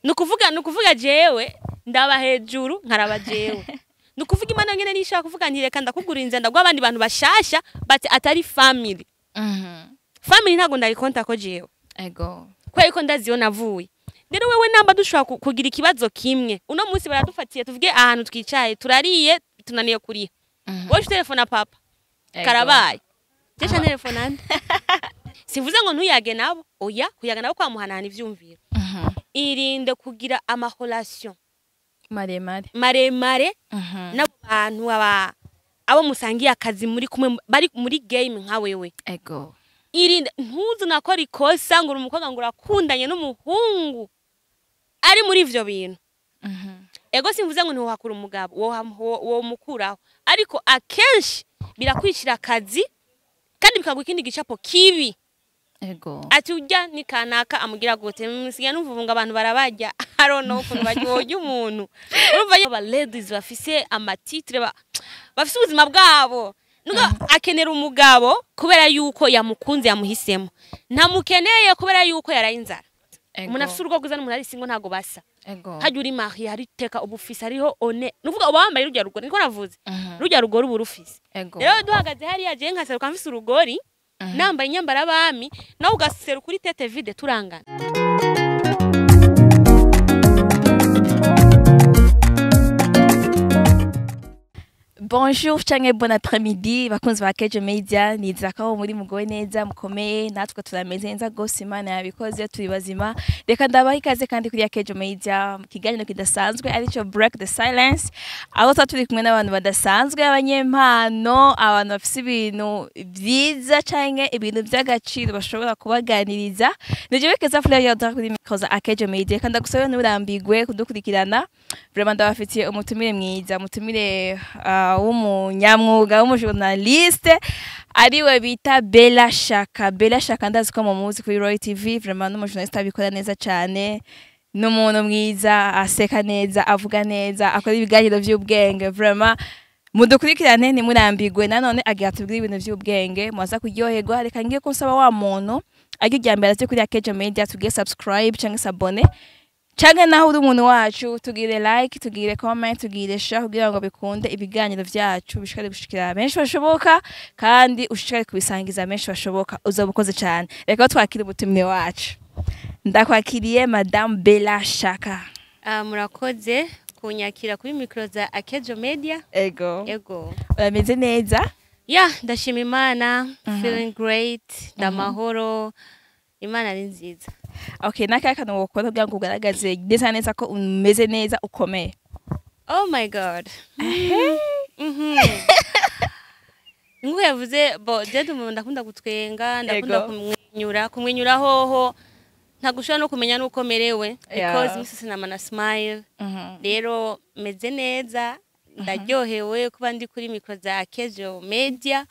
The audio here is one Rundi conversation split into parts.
Nukuvuga jewe ndaba hejuru nkaraba jewe. Nukuvuga Imana ngene nishaka kuvuga nti reka ndakugura inzu, ndagwa abandi bantu bashasha, but atari family. Family ntago ndayikonta ko jewe. Kubera ko ndazi iyo navuye. Rero wewe namba dushobora kugira ikibazo kimwe, uno munsi baradufatiye, tuvuge ahantu twicaye turariye, tunaniye kuriha, wowe telefona papa. Karabaye, jesha telefona nde? Sivuze ngo ntuyage nabo, oya, kuyaga nabo kwamuhanahana ivyumviro. Irinde kugira ama relation maremare. Maremare n'abo bantu abo musangiye akazi, muri kumwe, bari muri game nka wewe. Irinde, ntuzu nakora ikosa ngo uri umukobwa ngo urakundanye n'umuhungu ari muri ivyo bintu. Ego, simvuze ngo ntiwohakura umugabo, womukuraho, ariko akenshi birakwicira akazi kandi bikaguha ikindi gicapo kibi. Ati ujya ni kanaka amugira gute, musigaye numva ngo abantu barabarya. I don't know ukuntu baryoye umuntu. Urumva aba ladies bafise ama titre, bafise ubuzima bwabo. Nuko akenera umugabo kubera yuko yamukunze, yamuhisemo, ntamukeneye kubera yuko yaraye inzara. Umuntu afise urugo rwiza n'umuntu ari single ntago basa. Hajya uri marié, hari iteka uba ufise, hariho one nuvuga uba wambaye rujya rugori, niko navuze. Rujya rugori uba urufise. Rero duhagaze hariya, jewe nkaseruka mfise urugori, nambaye inyambara abami, nawe ugaseruka uri tête vide, turangana. Bonjour canke bon après-midi bakunzi ba Kejo Media, nizera ko muri mugowe neza, mukomeye. Natwe turameze neza gose, Imana yabikoze, turi bazima. Reka ndabaha ikaze kandi kuri ya Kejo Media mu kiganiro kidasanzwe arico Break the Silence, aho tuba turi kumwe n'abantu badasanzwe, abanyempano, abantu bafise ibintu vyiza canke ibintu vy'agaciro bashobora kubaganiriza. Ni jewe Keza Fleur Yodra kuri micro za Akejo Media, kandi ndagusaba nturambigwe kudukurikirana. Vraiment ndabafitiye umutumire mwiza, umutumire w'umunyamwuga, w'umujournaliste, ariwe bita Bella Shaka. Bella Shaka ndazi ko mumuzi kuri Roy TV. Vraiment n'umujournaliste abikora neza cyane, n'umuntu mwiza, aseka neza, avuga neza, akora ibiganiro vy'ubwenge. Vraiment mudukurikirane ntimurambigwe, nanone agira tubwire ibintu vy'ubwenge, muza kuryoherwa. Reka ngiye ko nsaba wa muntu ariko irya mbere aze kuri Akejo Media, tugire subscribe canke s'abonner, canke naho uri umuntu wacu tugire like, tugire comment, tugire share, kugira ngo bikunde ibiganiro vyacu bishikare gushikira benshi bashoboka, kandi ushishikare kubisangiza benshi bashoboka. Uzoba ukoze cane. Reka twakire umutumire wacu. Ndakwakiriye, Madame Bella Shaka. Ah, murakoze kunyakira kuri micro za Akejo Media. Ego. Urameze neza? Ya, ndashima Imana, feeling great, ndamahoro, Imana ni nziza. Okay, n'akahe kantu wokora kugira ngo ugaragaze neza neza ko umeze neza, ukomeye? Oh my God. Nkuko yavuze, bo je umuntu ndakunda gutwenga, ndakunda kumwenyura, kumwenyura hoho ntabwo ushobora no kumenya nuko merewe because imisi sinama na smile. Rero meze neza, ndaryohewe kuba ndi kuri micro za Akejo Media.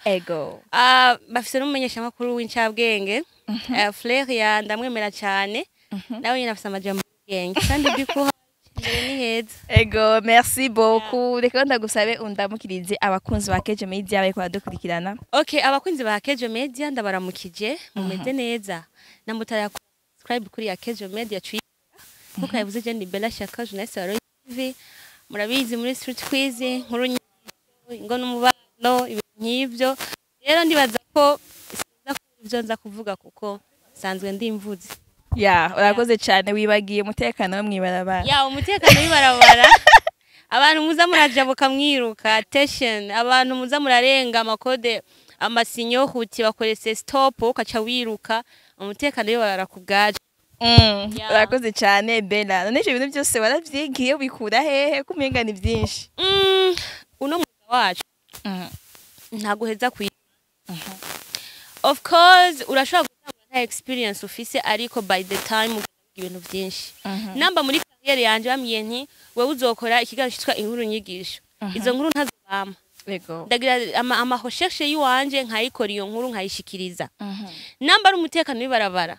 Ah, bafise n'umumenyeshamakuru w'incabwenge, Fleur ya, ndamwemera cyane, nawe nyine afise amajambo y'ubwenge kandi by'ukuri imbere ni heza. Ego, merci beaucoup. Reka ndagusabe undamukirize abakunzi ba Kejo Media bariko baradukurikirana. Okay, abakunzi ba Kejo Media ndabaramukije, mumeze neza. Namutara subscribe kuri Akejo Media twi. Nkuko yavuze, je ni Bella Shaka, journaliste wa Royal TV. Murabizi muri street quiz, nkuru ngo n'umubano, ibintu nk'ivyo. Rero ndibaza ko sinza kuvuga ivyo nza kuvuga kuko sanzwe ndi imvuzi. Ya, urakoze cyane. Wibagiye umutekano wo mw'ibarabara. Ya, umutekano w'ibarabara. Abantu muza murajabuka mwiruka, attention, abantu muza murarenga amakode, amasinyo huti bakorese stop ukaca wiruka, umutekano w'ibarabara ku bwacu. Ya. Urakoze cyane, Bella. None ivyo bintu byose waravyigiye, ubikura hehe ko umenga ni byinshi? Uno mwuga wacu ntago uheza kwiga. Of course urashobora gutangura nta experience ufise, ariko by the time ugenda wiga ibintu byinshi. Namba muri carrière yanje bambwiye nti wewe uzokora ikiganiro cyitwa inkuru nyigisho, izo nkuru ntazobama. Ndagira ama recherche yiwanje, nkayikora iyo nkuru, nkayishikiriza. Namba ari umutekano w'ibarabara,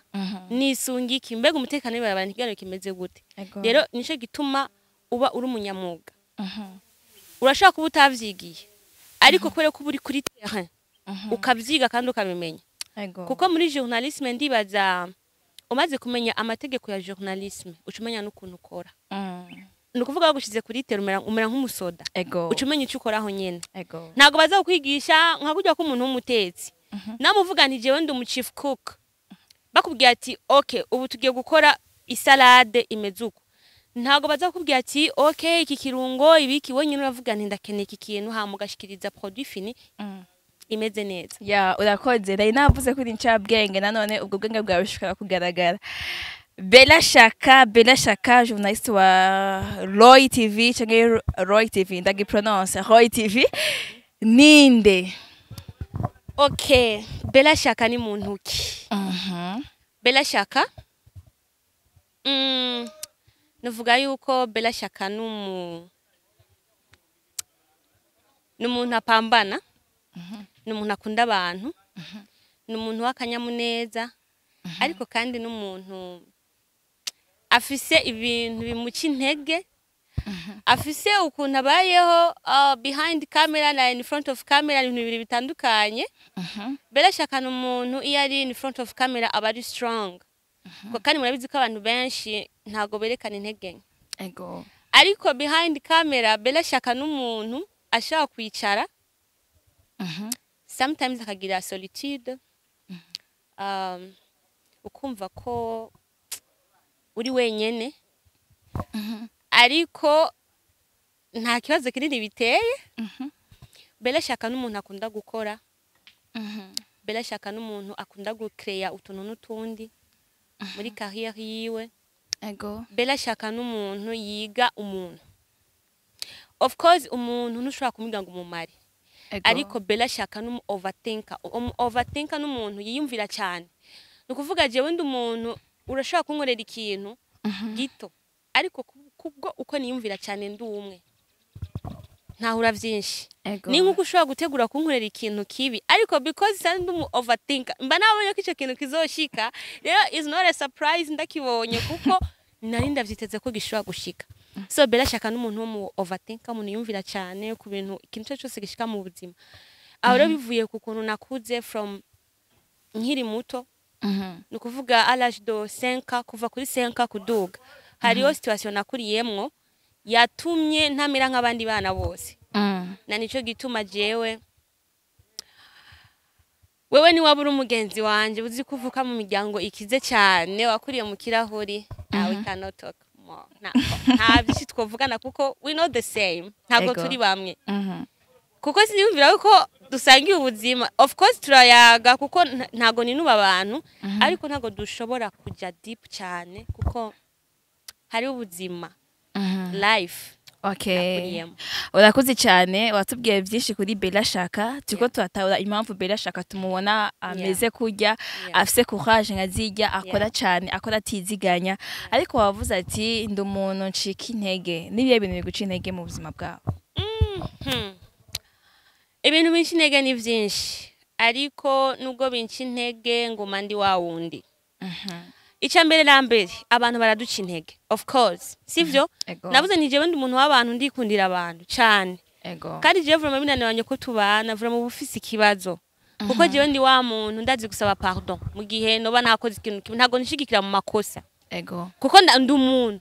nisunga iki? Mbega umutekano w'ibarabara ni ikiganiro kimeze gute? Rero nico gituma uba uri umunyamwuga. Urashobora kuba utavyigiye, ariko kubera ko uba uri kuri terrain, ukavyiga kandi ukabimenya. Kuko muri journalisme ndibaza Umaze kumenya amategeko ya journalisme, uca umenya n'ukuntu ukora. Ni ukuvuga bagushize kuri terrain, umera nk'umusoda. Uca umenya icyo ukoraho nyene. Ntabwo baza kukwigisha nka kurya k'umuntu w'umutetsi. Namuvuga nti jewe ndi umu chief cook, bakubwira ati okay, ubu tugiye gukora isalade imeze uko, ntabwo baza kukubwira ati okay, iki kirungo ibiki. Wenyine uravuga nti ndakeneye iki kintu, hama ugashikiriza produit fini imeze neza. Ya, urakoze. Nari navuze ko uri incabwenge, nanone ubwo bwenge bwawe bushobora kugaragara. Bella Shaka, Bella Shaka, journaliste wa Roy TV canke Roy TV, ndagiprononce Roy TV, ninde? Okay, Bella Shaka ni muntu ki? Bella Shaka, nuvuga yuko Bella Shaka ni umuntu apambana, ni umuntu akunda abantu, ni umuntu w'akanyamuneza, ariko kandi n'umuntu afise ibintu bimuca intege, afise ukuntu abayeho behind camera na in front of camera, ibintu bibiri bitandukanye. Bella Shaka ni umuntu iyo ari in front of camera aba ari strong. Ko kandi murabizi ko abantu benshi ntago berekana intege nke. Ariko behind camera, Bella Shaka n'umuntu ashobora kwicara, sometimes akagira solitude, ukumva ko uri wenyene, ariko nta kibazo kinini biteye. Bella Shaka n'umuntu akunda gukora. Bella Shaka n'umuntu akunda gucreya utuntu n'utundi muri carrière yiwe. Bella Shaka n'umuntu yiga umuntu. Of course, umuntu ntushobora kumubwira ngo umumare. Ariko Bella Shaka n'umu overthinker. Umu overthinker n'umuntu yiyumvira cyane. Ni ukuvuga jewe ndi umuntu urashobora kunkorera ikintu gito, ariko kubwo uko niyumvira cyane, ndi umwe ntahura byinshi. Ni nk'uko ushobora gutegura kunkorera ikintu kibi, ariko because nsanzwe ndi umu overthinker, mba nabonye ko icyo kintu kizoshika. Rero is not a surprise ndakibonye, kuko nari ndavyiteze ko gishobora gushika. So Bella Shaka n'umuntu wo mu overthinker, umuntu yumvira cyane ku bintu, ikintu icyo cyose gishika mu buzima. Aho rero bivuye ku kuntu nakuze from nkiri muto. Ni ukuvuga à l'âge de 5 ans, kuva kuri 5 ans kuduga, hariho situation nakuriyemwo yatumye ntamera nk'abandi bana bose. Na nico gituma jewe, wewe ni waba uri umugenzi wanje uzi ko uvuka mu miryango ikize cyane, wakuriye mu kirahuri, we cannot talk more. Nta byinshi twovugana kuko we not the same, ntabwo turi bamwe. Kuko siniyumvira ko dusangiye ubuzima. Of course turayaga, kuko ntago ninuba abantu, ariko ntago dushobora kuja deep cyane, kuko hariho ubuzima, life nakuriyemo. Urakoze cyane, watubwiye byinshi kuri Bella Shaka. Turiko turatahura impamvu Bella Shaka tumubona ameze kurya, afise courage nka zirya, akora cyane, akora atiziganya. Ariko wavuze ati ndi umuntu ncika intege. Nibihe bintu biguca intege mu buzima bwawe? Ibintu binca intege ni byinshi, ariko nubwo binca intege nguma ndi wa wundi. Icya mbere na mbere, abantu baraduca intege, of course, sivyo? Ego. Navuze nti jewe ndi umuntu w'abantu, ndikundira abantu cyane. Kandi jewe vraiment binaniranye ko tubana, vraiment uba ufise ikibazo, kuko jewe ndi wa muntu ndazi gusaba pardon mu gihe noba nakoze ikintu kimwe. Ntabwo nishigikira mu makosa, kuko ndi umuntu,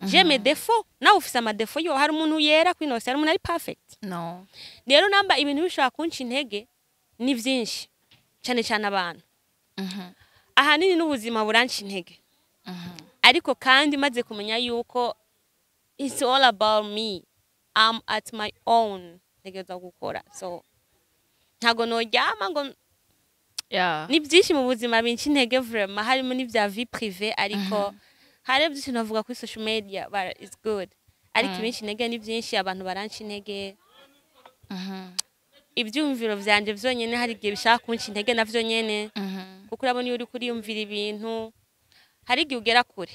j'ai mes défauts, nawe ufise amadéfauts. Yo, hari umuntu yera kwinose? Hari umuntu ari perfect? No. Rero namba ibintu bishobora kunca intege ni byinshi cyane cyane abantu, ahanini n'ubuzima buranca intege. Ariko kandi maze kumenya yuko it's all about me, I'm at my own, ntegerezwa gukora, so ntago noryama ngo ni byinshi mu buzima binca intege vraiment, harimo n'ibya vie privée, ariko hari byinshi navuga kuri social media, but it's good. Ariko ibinca intege ni byinshi. Abantu baranca intege, ibyumviro vyanje vyonyene hari igihe bishaka kunca intege navyo nyene, kuko urabona iyo uri kuriyumvira ibintu, hari igihe ugera kure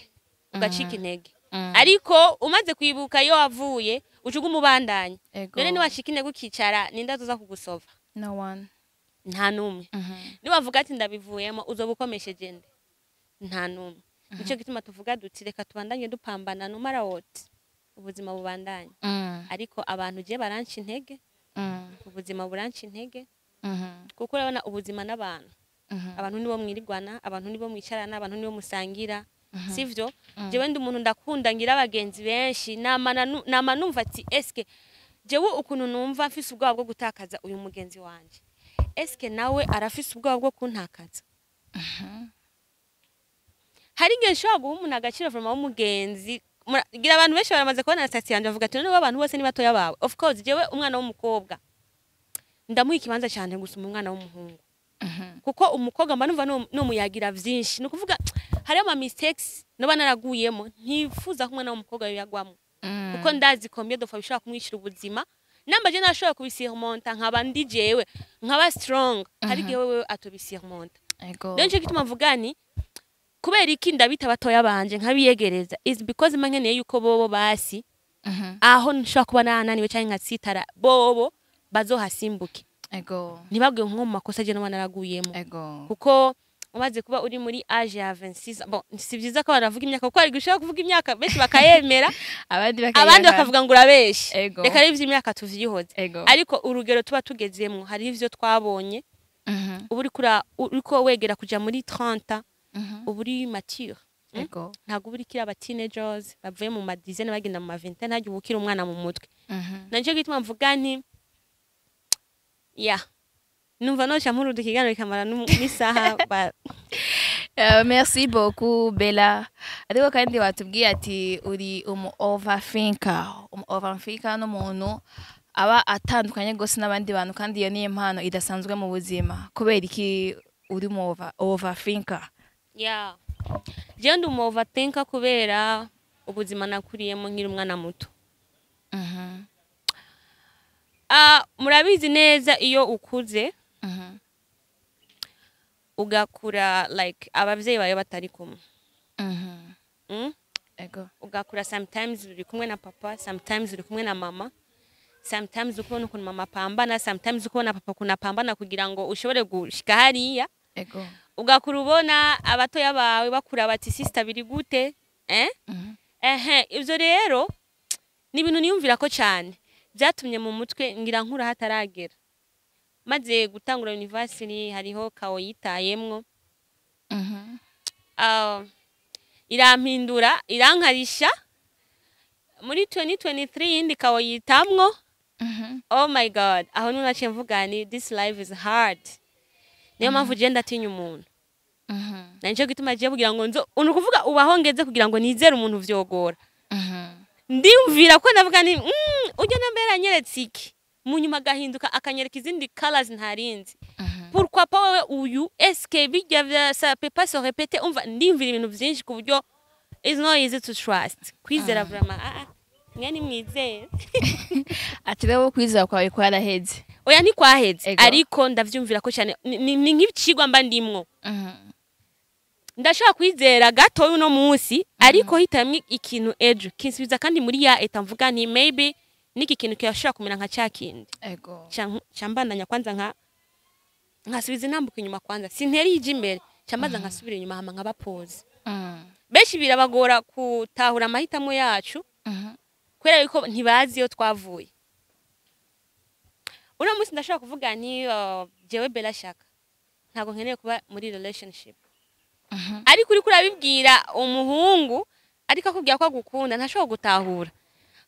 ugacika intege. Ariko umaze kwibuka iyo wavuye, uca uguma ubandanya. None niwacika intege ukicara, ninde azoza kugusova? No one. Nta n'umwe. Niwavuga ati ndabivuyemo, uzoba ukomesheje nde? Nta n'umwe. Nico gituma tuvuga duti reka tubandanye dupambana, no matter what, ubuzima bubandanye. Ariko abantu je baranca intege, ubuzima buranca intege, kuko urabona ubuzima n'abantu. Abantu nibo mwirigwana, abantu nibo mwicarana, abantu nibo musangira, sivyo? Jewe ndi umuntu ndakunda ngira abagenzi benshi. Nama numva ati: "Eske jewe ukuntu numva mfise ubwoba bwo gutakaza uyu mugenzi wanje, eske nawe arafise ubwoba bwo kuntakaza?" Hari igihe nshobora guha umuntu agaciro vraiment w'umugenzi. Gira abantu benshi baramaze kubona statut yanje, bavuga ati: "Noneho abantu bose ni batoya bawe." Of course, jewe umwana w'umukobwa ndamuha ikibanza cyane gusumba umwana w'umuhungu, kuko umukobwa mba numva nomuyagira vyinshi. Ni ukuvuga hariyo ama mistakes noba naraguyemo ntifuza ko umwana w'umukobwa yoyagwamo, kuko ndazi combien de fois bishobora kumwicira ubuzima. Namba je nashobora kubisurmonta, nkaba ndi jewe, nkaba strong, hari igihe wewe atobisurmonta. Rero nico gituma mvuga ni kubera iki ndabita batoya banje nkabiyegereza, is because mba nkeneye yuko bobo basi aho nshobora kuba nananiwe canke nkatsitara, bobo bazohasimbuke, ntibagwe nko mu makosa je noba naraguyemo. Kuko umaze kuba uri muri âge ya 26, bon, si vyiza ko baravuga imyaka, kuko hari gushaka kuvuga imyaka benshi bakayemera, abandi abandi bakayihakana. Bakavuga ngo urabeshe. Reka rero ivy'imyaka tuvyihoze. Ariko urugero tuba tugezemwo, hariho ivyo twabonye. Uba uriko wegera kuja muri 30, uba uri mature. Ntabwo uba urikira aba teenagers bavuye mu ma dizaine bagenda mu ma vingtaine, ntabwo uba ukiri umwana mu mutwe. Naco gituma mvuga nti ya numva noca mpuruda ikiganiro kikamara n'isaha. Merci beaucoup, Bella. Ariko kandi watubwiye ati uri umu overthinker. Umu overthinker n'umuntu aba atandukanye gose n'abandi bantu, kandi iyo ni impano idasanzwe mu buzima. Kubera iki uri umu overthinker? Yeah, jewe ndi umu overthinker kubera ubuzima nakuriyemo nkiri umwana muto. Ah, murabizi neza, iyo ukuze ugakura like abavyeyi bawe batari kumwe, Ugakura sometimes uri kumwe na papa, sometimes uri kumwe na mama, sometimes ukubona ukuntu mama apambana, sometimes ukubona papa ukuntu apambana kugira ngo ushobore gushika hariya. Ugakura ubona abatoya bawe bakura bati: "Sister, biri gute, eh?" Ehe, ivyo rero ni ibintu niyumvira ko cyane byatumye mu mutwe ngira nkura hataragera. Maze gutangura university, hariho kawo yitayemwo. Ah, irampindura, irankarisha. Muri 2023 yindi kawo yitamwo. Oh my God, aho niho naciye mvuga ni this life is hard. Niyo mpamvu je ndatinya umuntu. Na nico gituma je kugira ngo nzo ni ukuvuga ubaho ngeze kugira ngo nizere umuntu vyogora. Ndiyumvira ko ndavuga ni ujya nambere anyeretse iki, mu nyuma agahinduka akanyereka izindi colors ntarinzi. Pourquoi pas wewe uyu? Est-ce bijya vya ça peut pas se répéter? Umva, ndiyumvira ibintu vyinshi ku buryo it's not easy to trust, kwizera vraiment. Ah ah, mwe nimwizere. Ati rero kwizera kwawe kwaraheze. Oya, ntikwaheze. Ariko ndavyumvira ko cyane ni nk'icigwa mba ndimwo. Ndashobora kwizera gato uno munsi, ariko hitamwe ikintu ejo kinsubiza kandi muri ya état mvuga nti maybe niki kintu kirashobora kumera nka cya kindi. Cambandanya kwanza nka nkasubiza intambuko inyuma kwanza, sintera ije imbere, cambaza nkasubira inyuma hama nkaba pause. Benshi birabagora gutahura amahitamo yacu, kubera yuko ntibazi iyo twavuye. Uno munsi ndashobora kuvuga nti jewe Bella Shaka ntabwo nkeneye kuba muri relationship, ariko uriko urabibwira umuhungu ariko akubwira ko agukunda, ntashobora gutahura.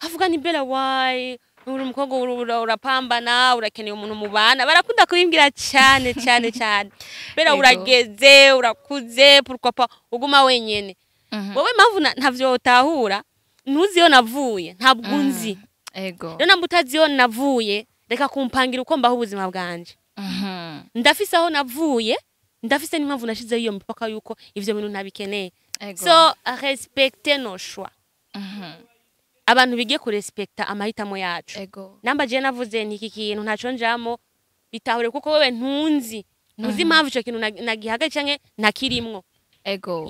Avuga ni: "Bella, why? Uri umukobwa, urapambana, urakeneye umuntu mubana." Barakunda kubimbwira cyane cyane cyane: "Bella, urageze, urakuze, pourquoi pas uguma wenyene?" Wowe impamvu ntavyo utahura, ntuzi iyo navuye, ntabwo unzi. Rero namba utazi iyo navuye, reka kumpangira uko mbaho ubuzima bwanje. Ndafise aho navuye, ndafise n'impamvu nashizeho iyo mipaka yuko ivyo bintu ntabikeneye. So respecte nos choix. Abantu bige kurespekta amahitamo yacu. Namba je navuze nti iki kintu ntaco njamo, bitahure, kuko wewe ntunzi, ntuzi impamvu ico kintu nagihagaye canke ntakirimwo.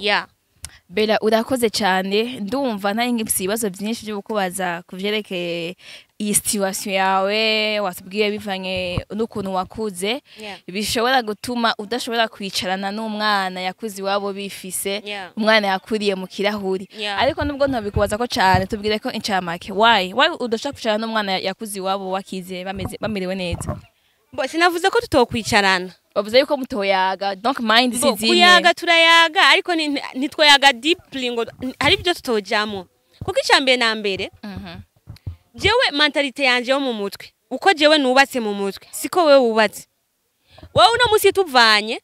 Yeah. Bella, urakoze cyane. Ndumva ntari ngifise ibibazo byinshi byo kubaza ku vyerekeye iyi situation yawe watubwiye bivanye n'ukuntu wakuze, bishobora gutuma udashobora kwicarana n'umwana yakuze iwabo bifise, umwana yakuriye mu kirahuri. Ariko nubwo ntobikubaza ko cyane, tubwire ko incamake why udashobora kwicarana n'umwana yakuze iwabo wakize, bameze, bamerewe neza. Bo, sinavuze ko tutokwicarana. Bavuze yuko mutoyaga, donc mind Bo, si zimwe. Kuyaga turayaga, ariko ntitwoyaga deeply ngo hari ibyo tutojamwo, kuko icya mbere na mbere, jewe mentalité yanje yo mu mutwe, uko jewe nubatse mu mutwe, siko wewe wubatse. Wowe uno musi tuvanye,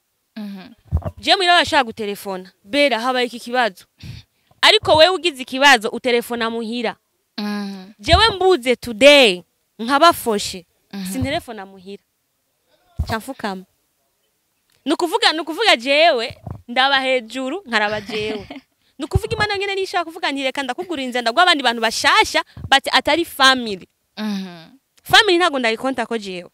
jewe muhira bashaka gutelefona: "Bera, habaye iki kibazo." Ariko wewe ugize ikibazo utelefona muhira. Jewe mbuze today nkabafoshe, sintelefona muhira, camfukama. Nukuvuga jewe ndaba hejuru nkaraba jewe. Nukuvuga Imana ngene nishaka kuvuga nti: "Reka ndakugura inzu, ndaguha abandi bantu bashasha," but atari family. Family ntago ndayikonta ko jewe,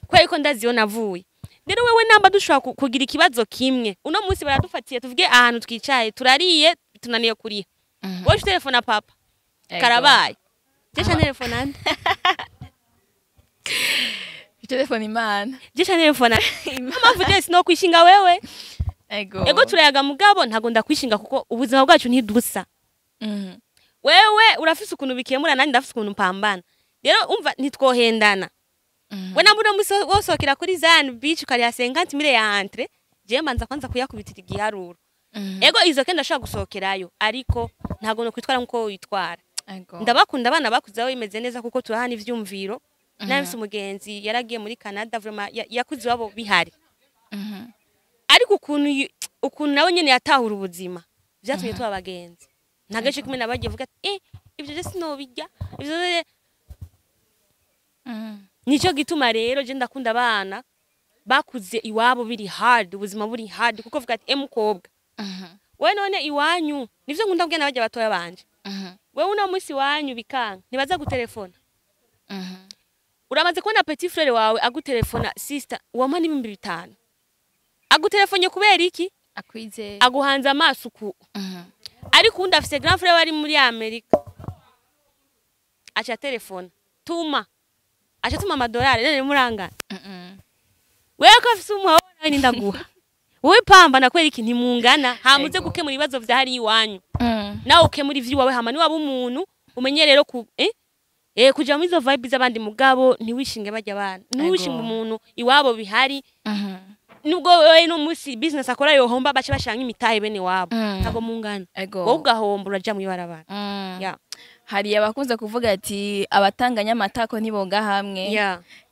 kubera ko ndazi iyo navuye. Rero wewe namba dushobora kugira ikibazo kimwe uno munsi, baradufatiye, tuvuge ahantu twicaye turariye, tunaniye kuriha, wowe uca utelefona papa. Karabaye, jesha telefona nde? Telefone Imana. Jesha telefona. Mpamvu je sinokwishinga wewe. Ego, turayaga, mugabo ntago ndakwishinga kuko ubuzima bwacu ntidusa. Wewe urafise ukuntu bikemura, nanjye ndafise ukuntu mpambana. Rero umva, ntitwohendana. We namba uno musi wosohokera kuri Zion Beach ukariha 50 mille ya entrée, jewe mbanza kwanza kuyakubitira igiharuro. Ego, izo kenda ndashobora gusohokerayo, ariko ntago nokwitwara nkuko witwara. Ndabakunda abana bakuze aho bimeze neza, kuko turahana ivyumviro. Nawe mfise umugenzi yaragiye muri Canada, vraiment yakuze iwabo bihari, ariko ukuntu nawe nyene yatahura ubuzima vyatumye tuba abagenzi. Nta gace kumwe nabagiye vuga ati: "Eh, ivyo je sinobirya ivyo Nico gituma rero je ndakunda abana bakuze iwabo biri hard, ubuzima buri hard, kuko vuga ati: "Eh, mukobwa, we none iwanyu." Nivyo nkunda kubwira n'abajya batoya banje: "Wewe uno munsi iwanyu bikanka, ntibaza gutelefona." Uramaze kubona petit frère wawe agutelefona: "Sister, wampa n'5,000?" Agutelefonye kubera iki? Akwize. Aguhanze amaso uku. Ariko undi afise grand frère wari muri Amerika, aca telefona: "Tuma." Aca tuma amadolari. None murangana? Wewe ko afise umuha, nawe nindaguha. Wowe pambana kubera iki? Ntimungana. Hamuze gukemura ibibazo vya hariya iwanyu, nawe ukemura ivy'iwawe, hama niwaba umuntu umenye rero ku kuja muri izo vibe z'abandi. Mugabo ntiwishinge barya abana, ntiwishinge umuntu iwabo bihari. Nubwo wewe no musi business akora yohomba, bace bashanga imitahe bene wabo. Ntago mungana. Wowe ugahomba, uraja mw'ibarabara. Ya. Hari abakunze kuvuga ati abatanganya amatako ntibonga hamwe,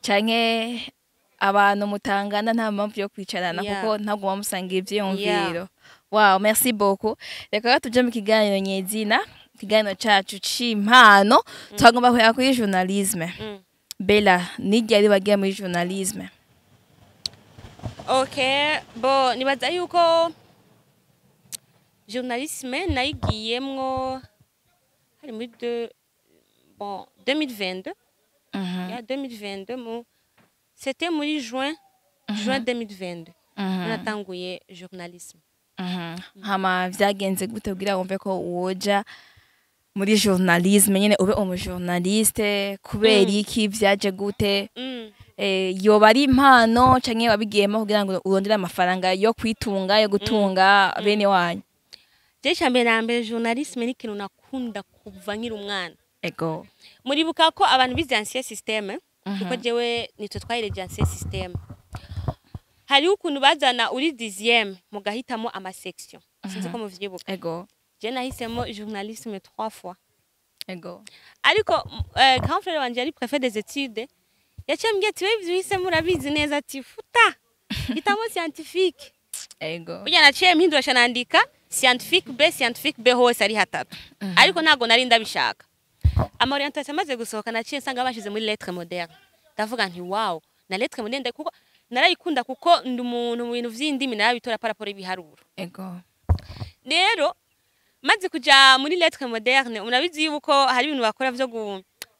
canke abantu mutangana nta mpamvu yo kwicarana, kuko ntabwo muba musanga ivyiyumviro. Wow, merci beaucoup. Reka rero tuje mu kiganiro nyezina, ikiganiro cacu c'impano. Twagomba kuhera kuri journalisme. Bella, ni ryari wagiye muri journalisme? Okay, bo nibaza yuko journalisme nayigiyemwo hari muri bon 2022. Ya, 2022, mu c'était muri juin 2022 natanguye journalisme. Hama vyagenze gute kugira wumve ko woja muri journalisme nyene, ube umujournaliste? Kubera iki? Vyaje gute? Yoba ari impano canke wabigiyemo kugira ngo urondere amafaranga yo kwitunga, yo gutunga bene wanyu? Je, mbere na mbere, journalisme ni ikintu nakunda kuva nkiri umwana. Muribuka ko abantu bize ancien système, kuko jewe nitwe twayireje ancien système, hariho ukuntu bazana uri dixième mugahitamo ama section, sinzi ko muvyibuka. Je nahisemo journalisme trois fois. Ariko grand frère wanje yari préfet des études, yaciye ambwira ati: "Wewe ivyo uhisemo urabizi neza," ati: "Futa, hitamo scientifique." Burya naciye mpindura, ca nandika scientifique B, scientifique B, hose ari hatatu, ariko ntabwo nari ndabishaka. Ama orientation amaze gusohoka, naciye nsanga bashize muri lettre moderne. Ndavuga nti: "Wow, na lettre moderne," kuko narayikunda, kuko ndi umuntu mu bintu vy'indimi narabitora par rapport y'ibiharuro. Rero maze kuja muri lettre moderne, murabizi yuko hari ibintu bakora vyo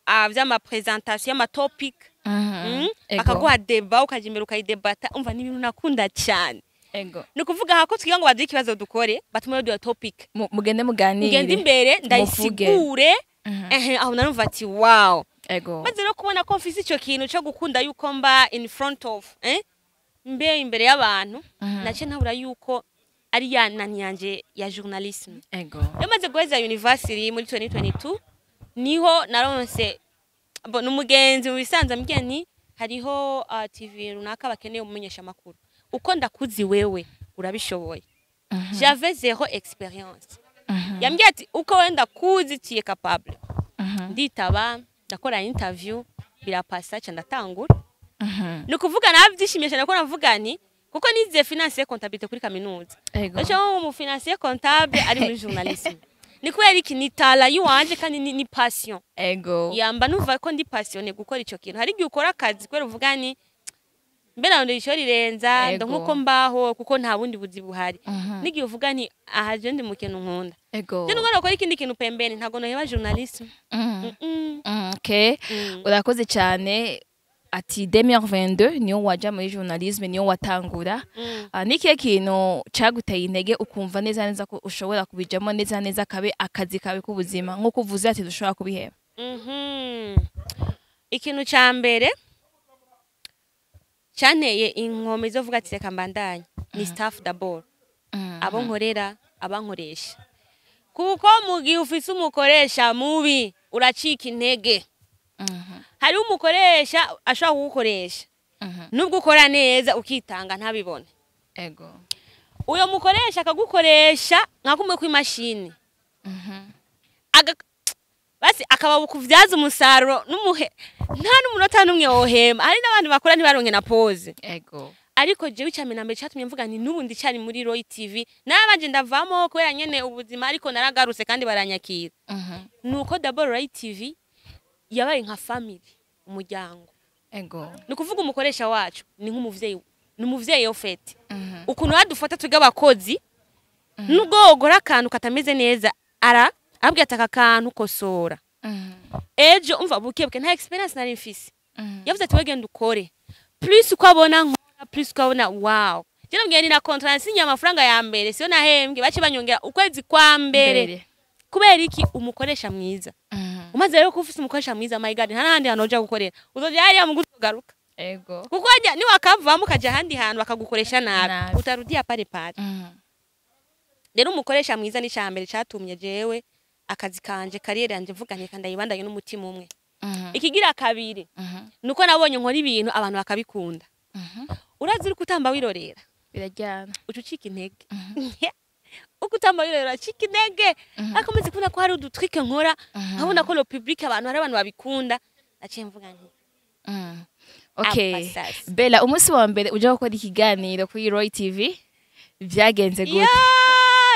vy'ama présentation y'ama topic, bakaguha débat, ukaja imbere ukayidebata. Umva, ni ibintu nakunda cyane. Ni ukuvuga hako twiga ngo baduhe ikibazo dukore, batume baduha topic, Mugende muganire. Ngende imbere ndayisigure. Ehe, aho narumva ati: "Wow." Maze rero kubona ko mfise ico kintu co gukunda yuko mba in front of, mbe imbere y'abantu, naciye ntabura yuko ari ya nani yanje ya journalisme. Iyo maze guheza university muri 2022, niho naronse bo n'umugenzi mu bisanzwe ambwiye nti Hariho TV runaka bakeneye umumenyesha makuru, uko ndakuzi wewe urabishoboye. J'avais zéro expérience. Yambwiye ati: "Uko wenda kuzi, tu es capable." Nditaba, ndakora interview, birapasa, ca ndatangura. Ni ukuvuga navyishimiye cyane ko navuga nti kuko nize finance et comptabilité kuri kaminuza. Ejo mu financier comptable ari muri journalisme, ni kubera iki? Ni talent yiwanje kandi ni passion. Yamba numva ko ndi passionné gukora ico kintu. Hari igihe ukora akazi kubera uvuga ni mbe nawe ico rirenza ndo nkuko mbaho, kuko nta bundi buzi buhari. N'igihe uvuga nti aha je ndi mu kintu nkunda. Je nubwo nokora ikindi kintu pembeni, ntago noheba journalisme. Okay. Urakoze cyane. Ati 2022 niyo waja muri journalisme, niyo watangura. Ni ikihe kintu caguteye intege ukumva neza neza ko ushobora kubijamo neza neza, kabe akazi kawe k'ubuzima, nk'uko uvuze ati dushobora kubiheba? Ikintu ca mbere canteye inkomezi zo vuga ati reka mbandanye ni staff d'abord, abo nkorera, abankoresha, kuko mu gihe ufise umukoresha mubi uracika intege. Hariho umukoresha ashobora kugukoresha nubwo ukora neza ukitanga ntabibone. Uyo mukoresha akagukoresha nka kumwe kw'imashini. Basi akaba kuvyaza umusaruro n'umuhe nta n'umunota n'umwe wohema. Hari n'abandi bakora ntibaronke na pause. Ariko jewe icya mbere cyatumye mvuga nti n'ubu ndicari muri Roy TV, narabanje ndavamo kubera nyene ubuzima, ariko naragarutse kandi baranyakira, nuko d'abord Roy TV yabaye nka family, umuryango. Ni ukuvuga umukoresha wacu ni nk'umuvyeyi, ni umuvyeyi au fait. Ukuntu badufata twebwe abakozi, nubwo wogora akantu katameze neza, ara abwiye ati: "Aka kantu kosora." Ejo umva bukebuke, nta expérience nari mfise. Yavuze ati: "Wegenda ukore." Plus uko abona nkora, plus uko abona wow. Je nabwiye ni na contrat nsinye, amafaranga ya mbere siyo nahembwe, bace banyongera ukwezi kwa mbere. Kubera iki? Umukoresha mwiza. Umaze rero kuba ufise umukoresha mwiza, my God, nta n'ahandi hantu uja gukorera, uzoja hariya mu gutogaruka. Kuko hajya niwakavamo ukaja ahandi hantu bakagukoresha nabi, Nabi. utarudia pale pale. Rero umukoresha mwiza ni mbere catumye jewe akazi kanje, carrière yanje, mvuga nti ndayibandanye n'umutima umwe. Ikigira kabiri nuko nabonye nkora ibintu abantu bakabikunda. Urazi uri kutamba wirorera, Birajyana. uca ucika intege. Uko utamba wirorera ucika intege, ariko maze kubona ko hari udu trucs nkora, nkabona ko le public, abantu, hari abantu babikunda, naciye mvuga nti Okay. Apa sasa. Bella, umunsi wa mbere uja gukora ikiganiro kuri Roy TV vyagenze gute? Ya,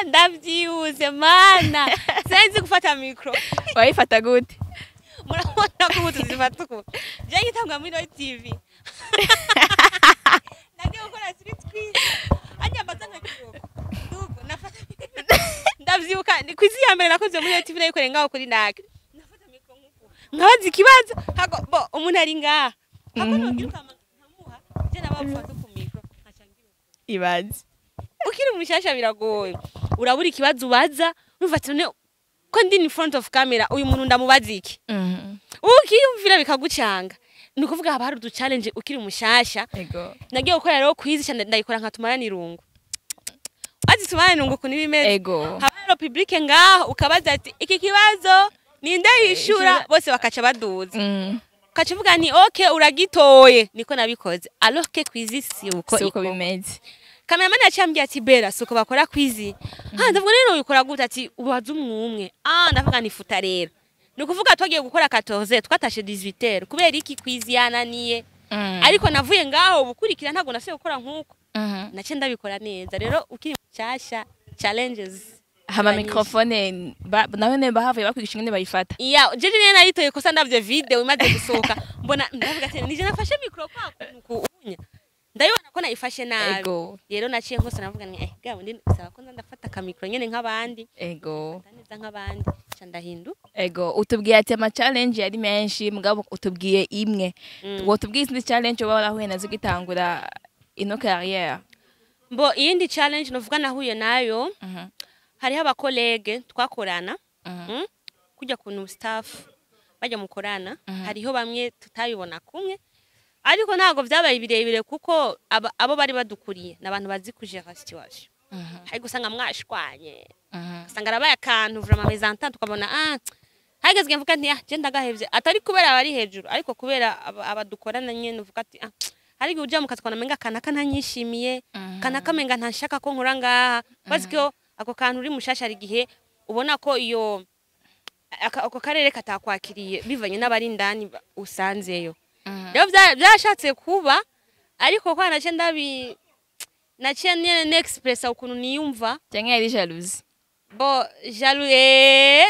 ndavyihuse mana, sinzi gufata micro. Wayifata gute? Murabona ko ubu tuzifata uku. Je ngitangwa muri Roy TV, nagiye gukora street quiz, hajya mbaza nkakibuka ndugo nafata. Ndavyibuka ni quiz ya mbere nakoze muri Roy TV, nayikoreye ngaho kuri nake. Nafata micro nkuku, nkabaza ikibazo hako bo umuntu ari ngaha hako nogira ukama nkamuha, je nabafata ku micro nkaca ngira uku. Ibaze. Ukiri mushasha biragoye, urabura ikibazo ubaza, urumva ati: "None ko ndi in front of camera, uyu muntu ndamubaza iki?" Ukiyumvira bikagucanga. Ni ukuvuga haba hari udu challenge ukiri mushasha. Nagiye gukora rero quiz, ndayikora nka tumarana irungu. Azi tumarana irungu ukuntu iba imeze? Ego. Haba hariho public ngaho, ukabaza ati: "Iki kibazo ninde yishura?" Bose bakaca baduza. Ukaca uvuga nti: "Okay, uragitoye." Niko nabikoze, alors que quiz si uko Si uko iko. bimeze. Cameraman yaciye ambwira ati: "Bera, suko bakora quiz." Ah, ndavuga rero ubikora gute? Ati: "Ubaza umwe umwe." Ah, ndavuga nifuta. Rero ni ukuvuga twagiye gukora 14, twatashe 18. Kubera iki? Quiz yananiye. Ariko navuye ngaho ubukurikira ntabwo nasubiye gukora nkuko naciye ndabikora neza. Rero ukiri mushasha, challenges Hama ziba nyinshi. microphone nawe ne bahavuye bakwigisha ingene bayifata? Iya, jeje niyo naritoye kosa. Ndavye video imaze gusohoka, mbona ndavuga ati nije nafashe micro kwa kuntu kuunya, ndabibona ko nayifashe nabi. Rero naciye nkose navuga ni gabo ndi bisaba ko nza ndafata aka micro nyene nk'abandi, mfata neza nk'abandi, ca ndahindu. Ego, utubwiye ati ama challenge yari menshi, mugabo utubwiye imwe. Wotubwiye izindi challenge uba warahuye nazo ugitangura ino carrière? Mbo iyindi challenge novuga nahuye nayo, hariho aba collègues twakorana. Kujya kuntu staff bajya mukorana, hariho bamwe tutabibona kumwe, ariko ntabwo vyabaye birebire kuko abo bari badukuriye ni abantu bazi kujera situation. Hari gusanga mwashwanye, ugasanga arabaye akantu vraiment mésentente, tukabona ah Hageze igihe mvuga nti: "Ah, je ndagahevye," atari kubera abari hejuru, ariko kubera abadukorana nyene. Uvuga ati: "Ah, hari igihe uja mu kazi ukabona menga kanaka ntanyishimiye, kanaka menga ntashaka ko nkora ngaha." Bazi ko ako kantu uri mushasha, hari igihe ubona ko iyo ako karere katakwakiriye bivanye n'abari indani usanzeyo. Rero byashatse kuba, ariko kwa naciye ndabi naciye nyene n'expressa ukuntu niyumva. Canke yari jalousie? Bo jaloux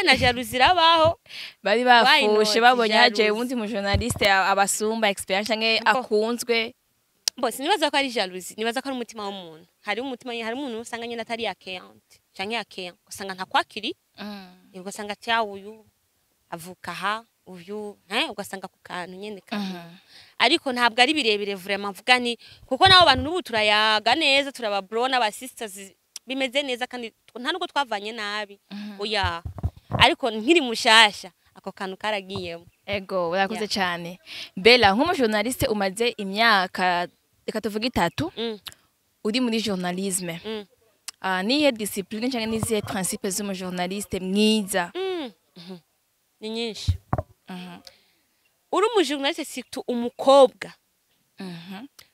na jalousie irabaho. Bari Why bafushe not babonye haje jalousie? uwundi mu journaliste abasumba experience canke Bo. akunzwe. Bo sinibaza ko ari jalousie, nibaza ko ari umutima w'umuntu. Hari umutima, hari umuntu usanga nyene atari accueillante canke accueillant, ugasanga ntakwakiri, ugasanga ati: "Ah, uyu avuka aha, uyu," ugasanga ku kantu nyene kamwe. Ariko ntabwo ari birebire vraiment, mvuga ni kuko nabo bantu n'ubu turayaga neza, turaba bro n'aba sisters, bimeze neza, kandi nta nubwo twavanye nabi, oya. Ariko nkiri mushasha ako kantu karagiyemo. Ego, urakoze cyane Bella. Nk'umujournaliste umaze imyaka, reka tuvuge 3, uri muri journalisme, nihe discipline cyangwa nizihe principe z'umujournaliste mwiza? Ni nyinshi. Uri umujournaliste, surtout umukobwa,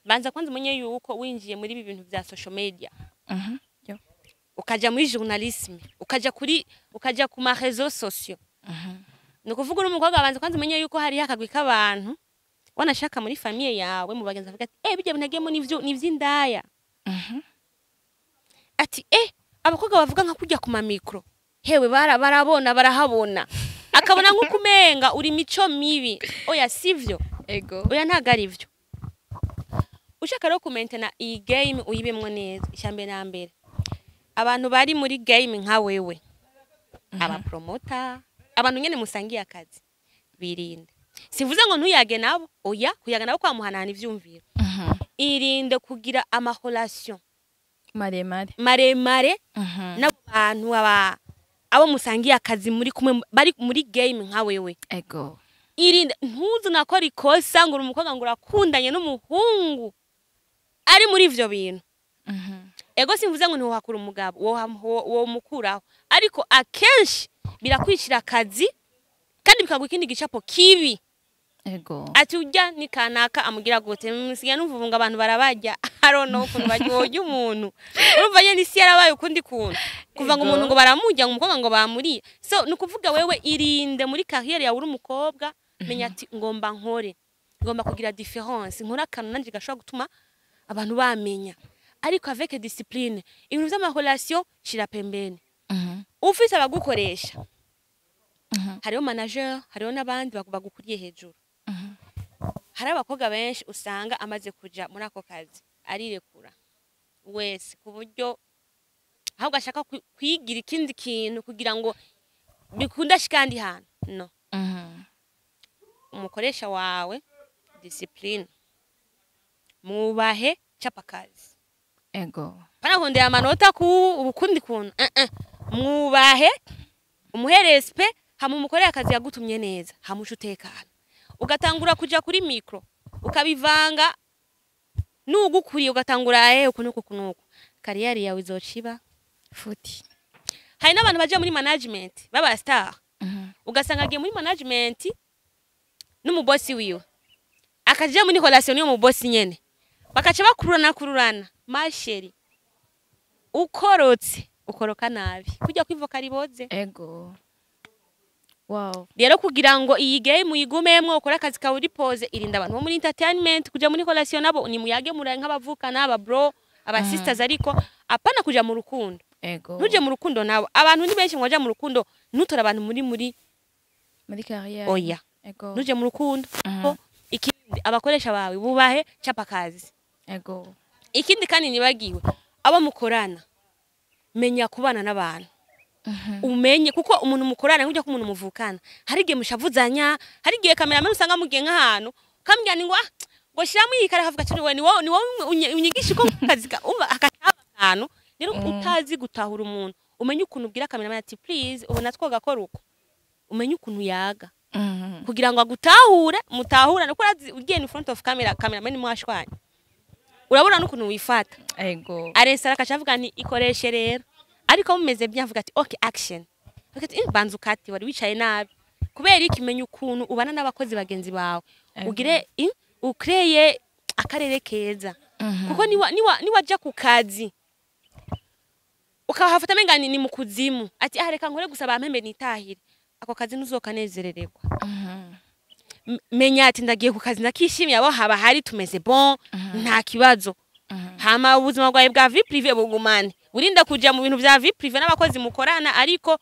banza kwanza umenye yuko winjiye muri ibi bintu vya social media, Yo. ukaja muri journalisme, ukaja ku ma réseaux sociaux, ni ukuvuga uri umukobwa, banza kwanza umenye yuko hariho akagwi k'abantu, wanashaka muri famille yawe, mu bagenzi, bavuga ati: "Eh, bijya bintu agiyemo nivyo nivy'indaya." Ati: "Eh, abakobwa bavuga nka kujya ku ma micro, hewe, barabona, barahabona," akabona nk'uko umenga uri mico mibi. Oya, sivyo. Oya, ntabwo ari byo. Ushaka rero kumentena iyi game, uyibemwo neza, icya na mbere, abantu bari muri game nka wewe, abapromota, abantu nyene musangiye akazi, birinde. Simvuze ngo ntuyage nabo, oya, kuyaga nabo kwamuhanahana ivyumviro. Irinde kugira ama relation maremare. Maremare n'abo bantu, abo musangiye akazi, muri kumwe, bari muri game nka wewe. Irinde, ntuzi nakora ikosa ngo uri umukobwa ngo urakundanye n'umuhungu ari muri ivyo bintu. Ego, simvuze ngo ntiwohakura umugabo, womukuraho, ariko akenshi birakwicira akazi kandi bikaguha ikindi gicapo kibi. Ati: "Ujya ni kanaka amugira gute?" Musigaye numva ubu ngo abantu barabarya, I don't know ukuntu baryoye umuntu. Urumva nyene isi yarabaye ukundi kuntu, kuva ngo umuntu ngo baramurya, ngo umukobwa ngo bamuriye. So ni ukuvuga wewe irinde muri carrière yawe uri umukobwa. Menya ati: "Ngomba nkore, ngomba kugira différence, nkore akantu nanje gashobora gutuma abantu bamenya," ariko avec discipline. Ibintu vy'ama relation shira pembeni. Ufise abagukoresha, hariho manager, hariho n'abandi bagukuriye hejuru. Hari abakobwa benshi usanga amaze kuja muri ako kazi arirekura wese, ku buryo ahubwo ashaka kwigira ikindi kintu kugira ngo bikunde ashike ahandi hantu. No umukoresha wawe, discipline, mwubahe, chapa kazi. Panakondera amanota ku ubukundi kuntu, mwubahe, umuhe respect, hama umukorere akazi yagutumye neza, hamusha utekana. Ugatangura kuja kuri micro ukabivanga nugukuriye, ugatangura uku nuku uku nuku, carrière yawe izociba futi. Hari n'abantu baja muri management baba star, ugasanga agiye muri management n'umubosi wiwe, akaja muri relation n'uwo mubosi nyene, bakaca bakururana kururana. Ma chérie, ukorotse ukoroka nabi kujya kwivoka riboze. Ego, wow. Rero kugira ngo iyi game uyigumemwo, ukore akazi kawe uri posé, irinda abantu bo muri entertainment kuja muri relation nabo. Ni muyage muraye nk'abavukana, aba bro, aba sisters, ariko apana kuja mu rukundo. Ntuje mu rukundo nabo. Abantu ni benshi mwaja mu rukundo, ntutora abantu muri muri carrière. Oya. Ntuje mu rukundo. Ikindi, abakoresha bawe bubahe, chapa kazi. Ikindi kandi nibagiwe, abo mukorana, menya kubana n'abantu, umenye kuko umuntu mukorana nk'ujya ko umuntu muvukana, hari igihe mushavuzanya, hari igihe cameraman usanga mugiye nk'ahantu ukambwira ni ngo: "Ah, ngo shiramo iyi kare," akavuga ati: "Ni wowe unyigisha uko kazi ka umva." Akataba akantu rero utazi gutahura umuntu. Umenye ukuntu ubwira cameraman ati: "Please, ubona twogakora uko." Umenye ukuntu yaga kugira ngo agutahure, mutahurane, kuko urazi ugiye in front of camera, cameraman mwashwanye, urabona n'ukuntu wifata. Aresara akaca avuga nti: "Ikoreshe rero." Ariko mumeze bien, avuga ati: "Okay, action." Avuga ati: "Banza ukati, wari wicaye nabi." Kubera iki? Menya ukuntu ubana n'abakozi bagenzi bawe, ugire ukreye akarere keza, kuko niwaja ku kazi ukahafata menga ni mu kuzimu, ati ah, reka nkore gusa bampembe nitahire, ako kazi ntuzokanezerererwa. Menya ati ndagiye ku kazi ndakishimiye, abo haba hari tumeze bon, nta kibazo. Hama ubuzima bwawe bwa vie privée bugumane, urinda kuja mu bintu vya vie privée n'abakozi mukorana, ariko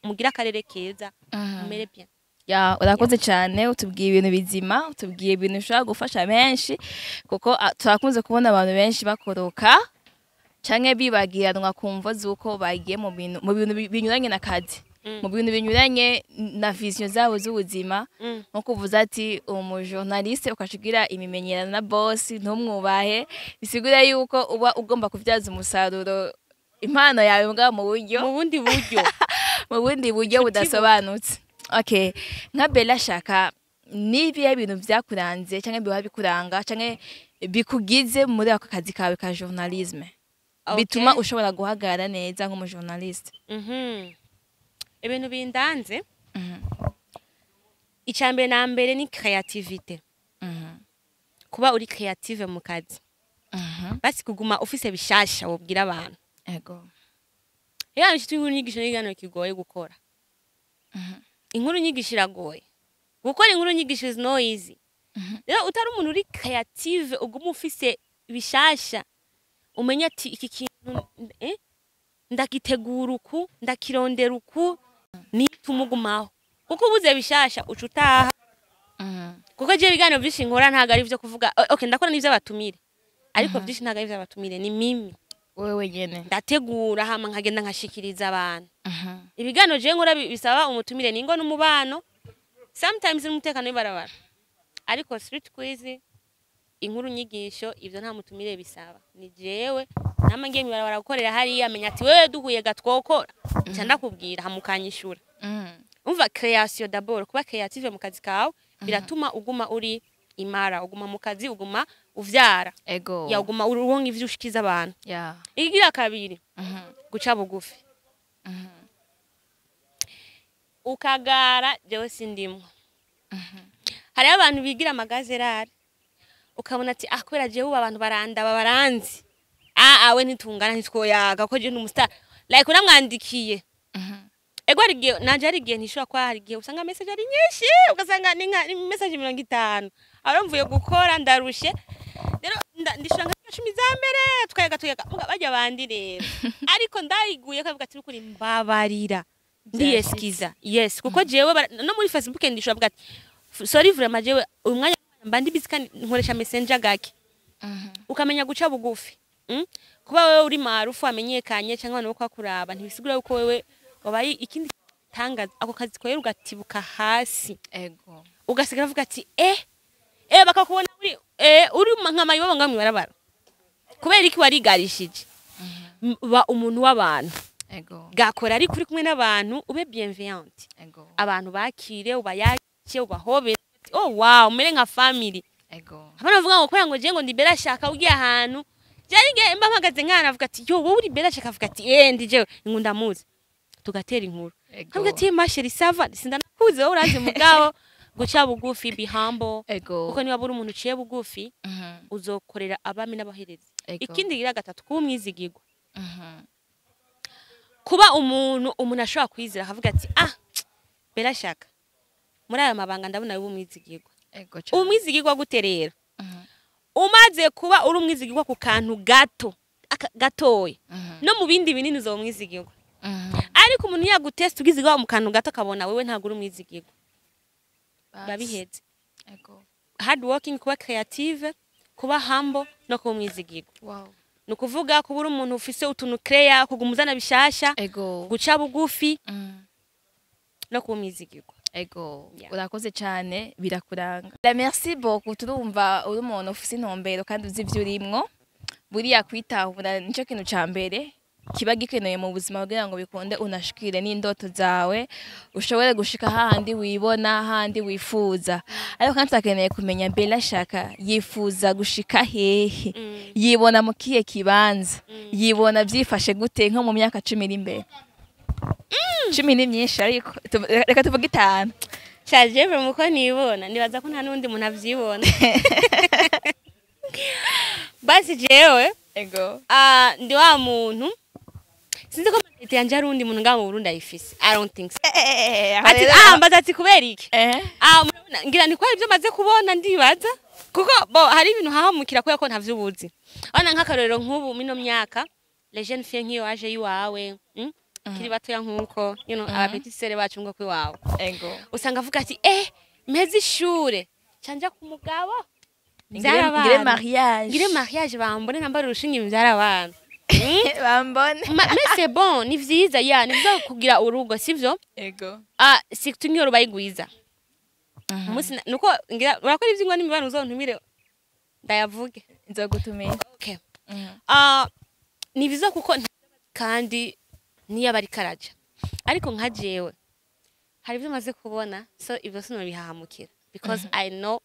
mugire akarere keza, mumere bien. Ya, urakoze cyane, utubwiye ibintu bizima, utubwiye ibintu bishobora gufasha benshi, kuko turakunze kubona abantu benshi bakoroka canke bibagiranwa ku mvo z'uko bagiye mu bintu binyuranye na kazi, mu bintu binyuranye na vision zabo z'ubuzima, nko kuvuza ati umujournaliste ukaca imimenyerano na boss ntumwubahe, bisigura yuko uba ugomba kubyaza umusaruro impano yawe mbwa mu buryo mu bundi buryo. Mu bundi buryo Nshuti. budasobanutse. Okay, nka Bella Shaka, nibihe bintu vyakuranze canke biba bikuranga canke bikugize muri ako kazi kawe ka journalisme bituma ushobora guhagarara neza nk'umujournaliste? Ibintu bindanze, icya mbere na mbere ni créativité, kuba uri creative mu kazi, basi kuguma ufise bishasha wobwira abantu. Ya nshuti, inkuru nyigisho n'ikiganiro kigoye gukora. Inkuru nyigisho iragoye gukora, inkuru nyigisho is no easy. Rero utari umuntu uri creative, uguma ufise bishasha, umenye ati iki kintu ndagitegura uku, ndakirondera uku, nituma ugumaho, kuko ubuze bishasha uca utaha. Kuko je ibiganiro byinshi nkora ntabwo ari ivyo kuvuga. Okay, ndakora n'ivyo abatumire, ariko byinshi ntabwo ari ivy'abatumire, ni mimi. Wewe wenyene. Ndategura hama nkagenda nkashikiriza abantu. Ibiganiro je nkora bisaba umutumire ningo n'umubano, sometimes n'umutekano w'ibarabara, ariko street quiz, inkuru nyigisho, ivyo nta mutumire bisaba, ni jewe nama ngiye mw'ibarabara gukorera hariya, menya ati wewe duhuye gatwokora, nca ndakubwira hamukanyishura. Umva, création d'abord, kuba creative mu kazi kawe biratuma uguma uri imara, uguma mu kazi, uguma uvyara. Ya, uguma uronka ivyo ushikiza abantu. Ikigira kabiri, guca bugufi, ukagara. Jewe sindimwo. Hariho abantu bigira amagazerari, ukabona ati ah, kubera jewe ubu abantu barandaba, baranzi, ah awe ntitungana, ntitwoyaga ko je n'umustar, like unamwandikiye. Ego, hari igihe nanje, hari igihe ntishobora kuba, hari igihe usanga message ari nyinshi, ugasanga ni nka ni message 50, aho mvuye gukora ndarushe, rero ndishura nka 10 za mbere, tukayaga tuyaga. Muga barya bandi rero, ariko ndayiguye kavuga ati nukuri mbabarira, ndiyesikiza, yes, kuko jewe no muri Facebook ndishura avuga ati sorry vraiment, jewe uyu mwanya mba ndi busy kandi nkoresha Messenger gake. Ukamenya guca bugufi, Kuba wewe uri maarufu, wamenyekanye cyangwa abantu bo kwakuraba, ntibisigura yuko wewe wabaye ikindi tangaza. Ako kazi kwera ugatibuka hasi, ugasigara avuga ati eh bakakubona uri uri nka mayibobo nga mwibarabara. Kubera iki? Warigarishije. Ba umuntu w'abantu. Gakora ariko uri kumwe n'abantu, ube bienveillante. Abantu bakire, ubayake, ubahobere, oh wow, umere nka family. Abana bavuga ngo kubera ngo je ngo ndi Bella Shaka, ugiye ahantu jari nge mba mpagaze nkana avuga ati yo, wowe uri Bella Shaka? Avuga ati eh, ndi jewe, inkunda muzi, tugatera inkuru. Avuga ati ma chérie, ça va? Sindanakuze, wowe urazi. Mugabo guca bugufi, be humble, kuko niba uri umuntu uciye bugufi, uzokorera abami n'abaherezi. Ikindi gira gatatu, kuba umwizigirwa, kuba umuntu ashobora kwizera akavuga ati ah, Bella Shaka, muri aya mabanga ndabona uri umwizigirwa. Umwizigirwa gute rero? Umaze kuba uri umwizigirwa ku kantu gato gatoya, no mu bindi binini uzoba umwizigirwa. Ariko umuntu yagutesta ubwizigirwa mu kantu gato, akabona wewe ntabwo uri umwizigirwa, biba biheze. Hard working, kuba creative, kuba humble no kuba umwizigirwa. Ni ukuvuga kuba uri umuntu ufise utuntu creya, kuguma uzana bishasha, guca bugufi no kuba umwizigirwa. Yeah. Urakoze cyane, birakuranga. La, merci beaucoup. Turumva uri umuntu ufise intumbero kandi uzi ivyo urimwo. Buriya kwitahura nico kintu ca mbere kiba gikenewe mu buzima kugira ngo bikunde unashikire n'indoto zawe, ushobore gushika hahandi wibona, hahandi wifuza. Ariko kandi turakeneye kumenya Bella Shaka yifuza gushika hehe, yibona mu kihe kibanza, yibona vyifashe gute nko mu myaka 10 iri imbere? 10 ni myinshi, ariko reka tuvuge 5. Shaje muko nibona, nibaza ko nta n'undi muntu avyibona. Basi jewe Ego. ah, ndi wa muntu, sinzi ko mentalité yanje hari uwundi muntu ngaha mu Burundi ayifise. I don't think so. Ati mbaza ati kubera iki? Ah, murabona, ngira ni ko hari ibyo maze kubona, ndibaza kuko bo hari ibintu hahamukira kubera ko ntavyo ubuzi. Urabona nk'akarorero, nk'ubu mino myaka les jeunes filles nk'iyo waje iwawe, kiri batoya nk'uko aba petites sœurs bacu ngo kwiwawe, usanga avuga ati mpeze ishure canja ku mugabo mvyara Ngire abana. Mariage. Ngire mariage, bambone nambara urushinge mvyara abana. Bambone. Mais c'est bon, ni vyiza, ya ni vyiza kugira urugo, sivyo? Ego. Ah, surtout nk'iyo rubaye gwiza. Umunsi nuko ngira urakora ivyingwa n'imibano, uzontumire ndayavuge. Nzogutumira. Okay. Ah, ni vyiza kuko kandi niyo aba ariko araja, ariko nka jewe hari ibyo maze kubona, so ibyo sinobihahamukira because I know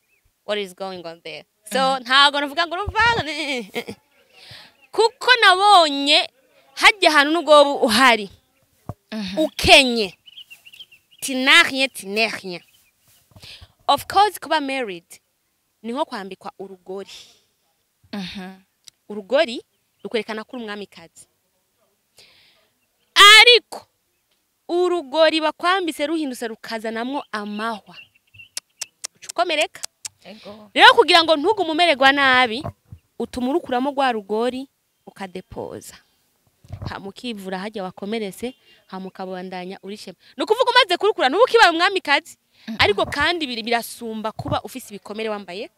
what is going on there. So ntago navuga ngo uruvanga, kuko nabonye hajya ahantu nubwo wowe uhari ukenye, tu n'as rien, tu n'es rien. Of course kuba married ni nko kwambikwa urugori. Urugori rukwerekana ko uri umwamikazi, ariko urugori bakwambitse ruhindutse rukazanamwo amahwa, uca ukomereka. Ego. Rero kugira ngo ntugume umererwa nabi, utuma urukuramo rwa rugori, ukadepoza, hama ukivura hajya wakomeretse, hama ukabandanya urishema. Ni ukuvuga umaze kurukura ntuba ukibaye umwamikazi, ariko kandi birasumba kuba ufise ibikomere wambaye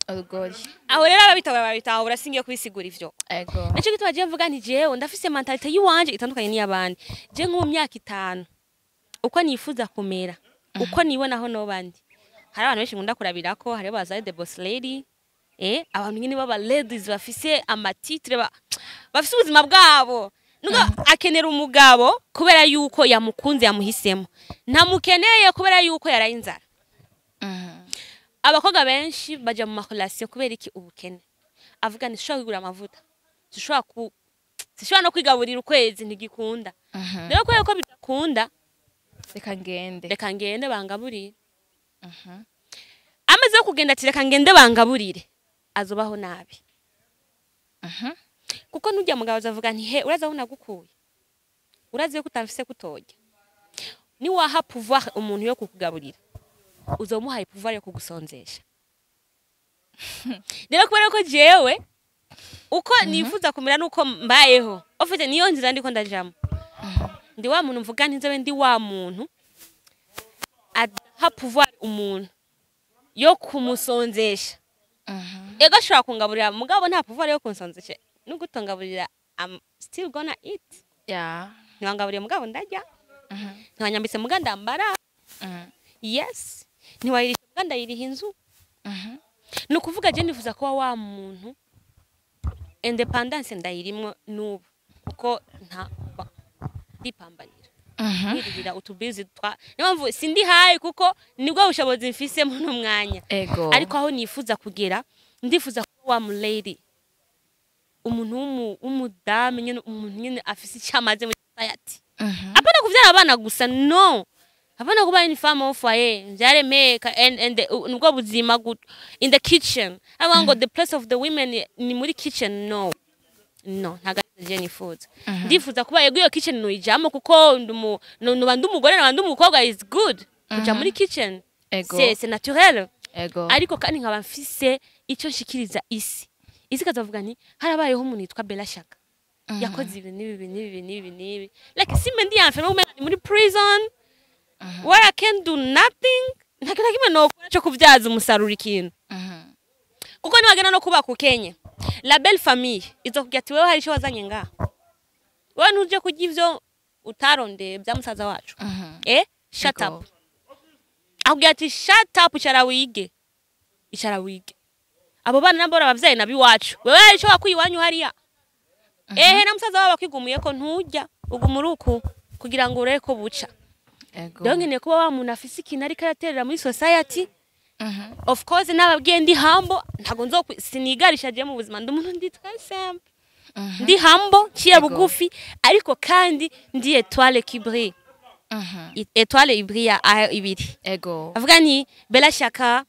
Urugori. Aho rero ababitahura babitahura, singiye kubisigura ivyo. Ego. Nico gituma jewe mvuga nti jewe ndafise mentalité yiwanje itandukanye n'iyabandi. Je nko mu myaka 5 uko nifuza kumera, uko nibonaho nobandi, hari abantu benshi nkunda kurabirako. Hari baza the boss lady, abantu nyine baba ladies bafise ama titres, bafise ubuzima bwabo. Nubwo akenera umugabo kubera yuko yamukunze, yamuhisemo, ntamukeneye kubera yuko yaraye inzara. Abakobwa benshi baja mu ma relations kubera iki? Ubukene. Avuga nti sishobora kwigura amavuta, sishobora no kwigaburira ukwezi, ntigikunda. Rero kubera ko bidakunda, Reka ngende. Reka ngende bangaburire. Amaze yo kugenda ati reka ngende bangaburire, azobaho nabi, kuko nujya mugabo azavuga nti he, uraza aho nagukuye, urazi ko utamfise kutojya. Niwaha pouvoir umuntu yo kukugaburira, uzomuhaye pouvoir yo kugusonzesha. Rero kubera ko jewe uko nifuza kumera nuko mbayeho ofite, niyo nzira ndiko ndajamo. Ndi wa muntu mvuga nti nzobe ndi wa muntu adaha pouvoir umuntu yo kumusonzesha. Ego ashobora kungaburira, mugabo nta pouvoir yo kunsonzesha. Nugutongaburira, I'm still gonna eat. Ntiwangaburiye mugabo ndarya, ntiwanyambitse mugabo ndambara. Yes, ntiwayirisha mugabo ndayiriha inzu. Ni ukuvuga je nifuza kuba wa muntu, indépendance ndayirimwo n'ubu kuko nta ndipambanira, nirihira utubizi twa, niyo mpamvu sindi hayi kuko nibwo bushobozi mfise muri uno mwanya. Ego. Ariko aho nifuza kugera, ndifuza kuba wa mu lady, umuntu w'umudamu nyene, umuntu nyene afise icyo amaze muri society. Apana kuvyara abana gusa, no, apana kuba une femme au foyer, mvyare meka and nubwo buzima in the kitchen. Avuga ngo the place of the women ni muri kitchen. No, no, ntago ari je nifuza. Ndifuza kuba, yego, iyo kitchen nuyijamo kuko nuba ndi umugore, naba ndi umukobwa, is good kuja muri kitchen. Ego. C'est naturel. Ego. Ariko kandi nkaba mfise icyo nshikiriza isi, isi ikazavuga nti harabayeho umuntu yitwa Bella Shaka, yakoze ibi n'ibi n'ibi n'ibi n'ibi. Like simbe ndi enfermée, umenga ni muri prison where I can do nothing, nta kintu na kimwe nokora cyo kubyaza umusaruro ikintu. Kuko niwagenda no kubaka ukenye, la belle famille izokubwira ati wewe hari icyo wazanye ngaha, wewe ntuje kurya ivyo utarondeye bya musaza wacu. Shut Ego. up. Akubwira ati shut up, icara wige, icara wige. Abo bana nabo abavyeyi nabi iwacu, wewe hari icyo wakuye iwanyu hariya? Ehe, na musaza wabo akwigumuye ko ntujya uguma uri uku kugira ngo urebe ko buca. Ego. Rero nkeneye kuba wa muntu afise ikintu ariko araterera muri society. Of course nababwiye ndi humble, ntago nzo sinigarisha. Je mu buzima ndi umuntu ndi très simple, ndi humble, nciye Ego. bugufi, ariko kandi ndi étoile qui brille. Étoile ibriya aho ibiri. Avuga nti Bella Shaka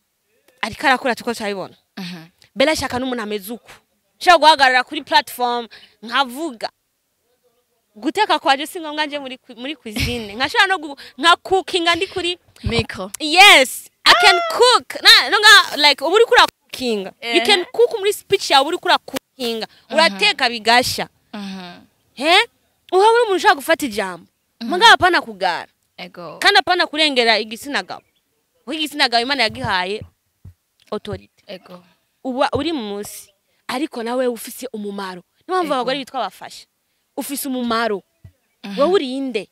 ariko arakura, tuko turabibona. Bella Shaka n'umuntu ameze uku, nshobora guhagarara kuri platform nkavuga guteka kwaje si ngombwa nje muri cuisine, nkashobora no nka cookinga ndi kuri micro. Yes, I can cook na no nga like uba uriko urakukinga, you can cook muri speech yawe, uriko urakukinga, urateka bigasha. He uba uri umuntu ushaka gufata ijambo, mugabo apana kugara. Kandi apana kurengera igitsina gabo, kuko igitsina gabo Imana yagihaye autorité. Uba uri munsi ariko nawe ufise umumaro, niyo mpamvu abagore bitwa abafasha. Ufise umumaro, wowe urinde.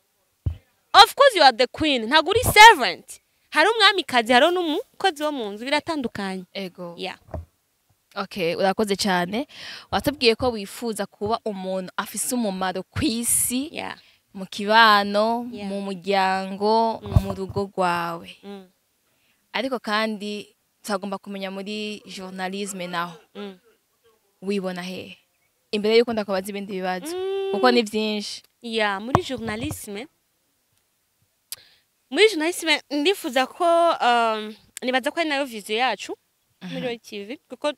Of course you are the queen, ntabwo uri servant. Hari umwamikazi, hari n'umukozi wo mu nzu, biratandukanye. Yeah. Okay, urakoze cyane. Watubwiye ko wifuza kuba umuntu afise umumaro ku isi, mu kibano, mu muryango, mu rugo rwawe. Ariko kandi turagomba kumenya muri journalisme naho wibona hehe, imbere yuko ndakubaza ibindi bibazo, kuko ni byinshi. Yeah, muri journalisme ndifuza ko nibaza ko ari nayo vision yacu muri Royal TV, kuko